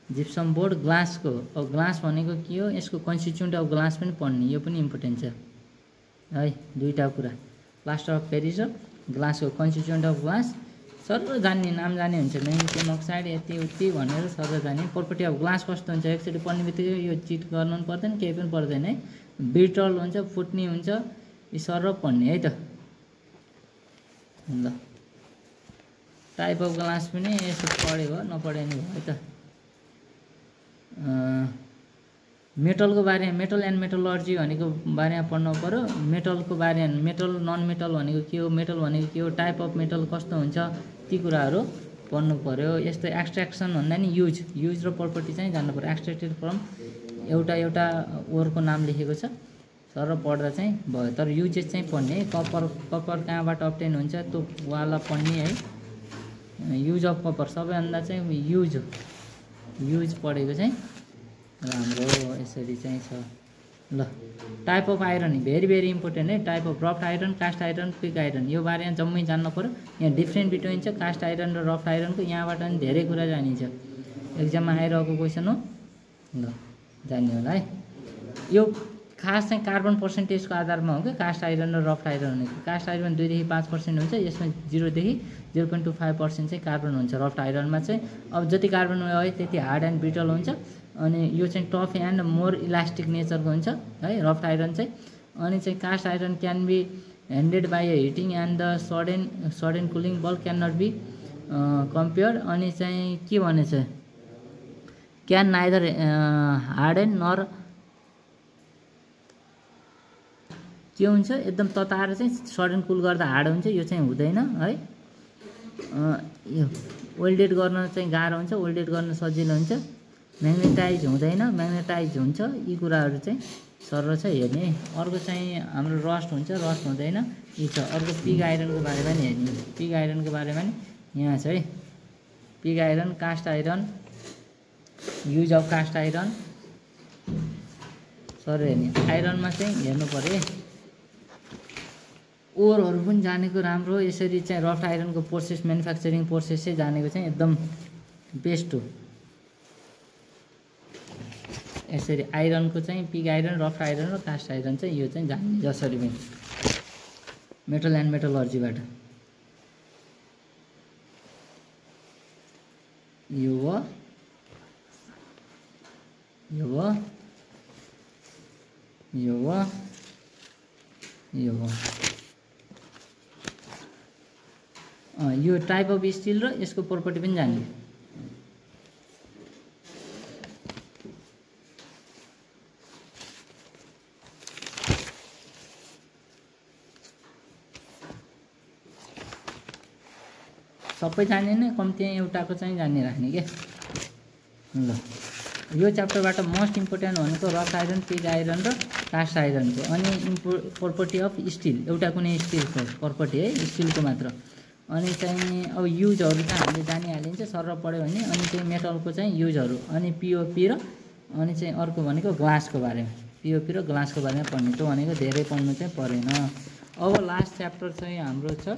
जिप्सम बोर्ड ग्लासको, अब ग्लास भनेको के हो, यसको कन्स्टिट्युएन्ट अफ ग्लास पनि पढ्ने, यो पनि इम्पोर्टेन्ट छ है। दुईवटा कुरा, प्लास्टर अफ पेरिस र ग्लासको कन्स्टिट्युएन्ट अफ ग्लास सर जान्ने, नाम जाने हुन्छ। म्याग्नेसियम अक्साइड यति उति भनेर सर जाने। प्रपर्टी अफ ग्लास कस्तो हुन्छ, एकचोटि पढ्ने बित्तिकै यो चिट गर्नु पनि पर्दैन, केही पनि पर्दैन है। ब्रिटल हुन्छ, फुट्ने हुन्छ, यी सर पढ्ने है त। ल टाइप अफ ग्लास पनि यसो पढ्यो भयो, नपढे नि भयो है त। मेटलको बारेमा, मेटल एन्ड मेटलर्जी भनेको बारेमा पढ्नु पर्यो। मेटलको बारेमा, मेटल नन मेटल भनेको के हो, मेटल भनेको के हो, टाइप अफ मेटल कस्तो हुन्छ, ती कुराहरू पढ्नु पर्यो। यस्तो एक्सट्र्याक्सन भन्दा नि युज र प्रपर्टी चाहिँ जान्नु पर्यो। एक्सट्र्याक्टेड फ्रम एउटा ओरको नाम लेखेको छ, सर पढ्दा चाहिँ भयो। तर युजेस चाहिँ पढ्ने है। कपर कहाँबाट अप्टेन हुन्छ त्यो वाला पढ्ने है। युज अफ कपर सबैभन्दा चाहिँ युज पढेको चाहिँ राम्रो यसरी चाहिँ छ। ल type of iron very very important है। Type of rough iron, cast iron, pig iron यो बारेमा जम्मै जान्नु पर्यो। यहाँ डिफ्रेन्ट बिट्विन छ कास्ट आइरन र रफ आइरनको, यहाँबाट पनि धेरै कुरा जानिन्छ। एक्जाममा आइरहेको क्वेसन हो, ल जान्ने होला है। यो खास चाहिँ कार्बन पर्सेन्टेजको आधारमा हो क्या कास्ट आइरन र रफ आइरन भनेको। कास्ट आइरन 2 देखि 5% हुन्छ, यसमा 0 देखि 0.25% चाहिँ कार्बन हुन्छ। रफ आइरनमा चाहिँ अब जति कार्बन भयो त्यति हार्ड एन्ड ब्रिटल हुन्छ। अनि यो चाहिँ टफ एन्ड मोर इलास्टिक नेचरको हुन्छ है रफ आइरन चाहिँ। अनि चाहिँ cast iron can be handed by a heating and the sudden cooling बल क्यान नट बी कम्पेयर। अनि चाहिँ के भनेछ, क्यान नाइदर हार्डन नर के हुन्छ, एकदम तताएर चाहिँ सडन कुल गर्दा हार्ड हुन्छ, यो चाहिँ हुँदैन है। यो वेल्डेड गर्न चाहिँ गाह्रो हुन्छ, वेल्डेड गर्न सजिलो हुन्छ। म्याग्नेटाइज हुँदैन, म्याग्नेटाइज हुन्छ। यी कुराहरू चाहिँ सर छ हेर्ने। अर्को चाहिँ हाम्रो रस्ट हुन्छ, रस्ट हुँदैन, यी छ। अर्को पिग आइरनको बारेमा नि हेर्ने, पिग आइरनको बारेमा नि यहाँ छ है। Pig iron, cast iron, use of cast iron. Sorry नि आइरनमा चाहिँ हेर्नु पर्यो ओरहरू पनि जानेको राम्रो। यसरी चाहिँ रफ्ट आइरनको प्रोसेस, म्यानुफ्याक्चरिङ प्रोसेस चाहिँ जानेको चाहिँ एकदम बेस्ट हो। यसरी आइरनको चाहिँ पिग आइरन, रफ्ट आइरन र कास्ट आइरन चाहिँ यो चाहिँ जान्ने जसरी पनि मेटल एन्ड मेटलर्जीबाट। यो हो, यो हो, यो हो, यो हो। यो टाइप अफ स्टिल र यसको प्रोपर्टी पनि जान्ने। सबै जाने नै कम्ती एउटाको चाहिँ जान्ने राख्ने के ल। यो च्याप्टरबाट मोस्ट इम्पोर्टेन्ट भनेको रफ्ट आइरन, पिग आइरन र कास्ट आइरनको। अनि प्रोपर्टी अफ स्टिल, एउटा कुनै स्टिलको प्रोपर्टी है, स्टिलको मात्र। अनि चाहिँ अब युजहरू चाहिँ हामीले जानिहालिन्छ सर पढ्यो भने। अनि चाहिँ मेटलको चाहिँ युजहरू, अनि पिओपी र अनि चाहिँ अर्को भनेको ग्लासको बारेमा, पिओपी र ग्लासको बारेमा पढ्ने। त्यो भनेको धेरै पढ्नु चाहिँ परेन। अब लास्ट च्याप्टर चाहिँ हाम्रो छ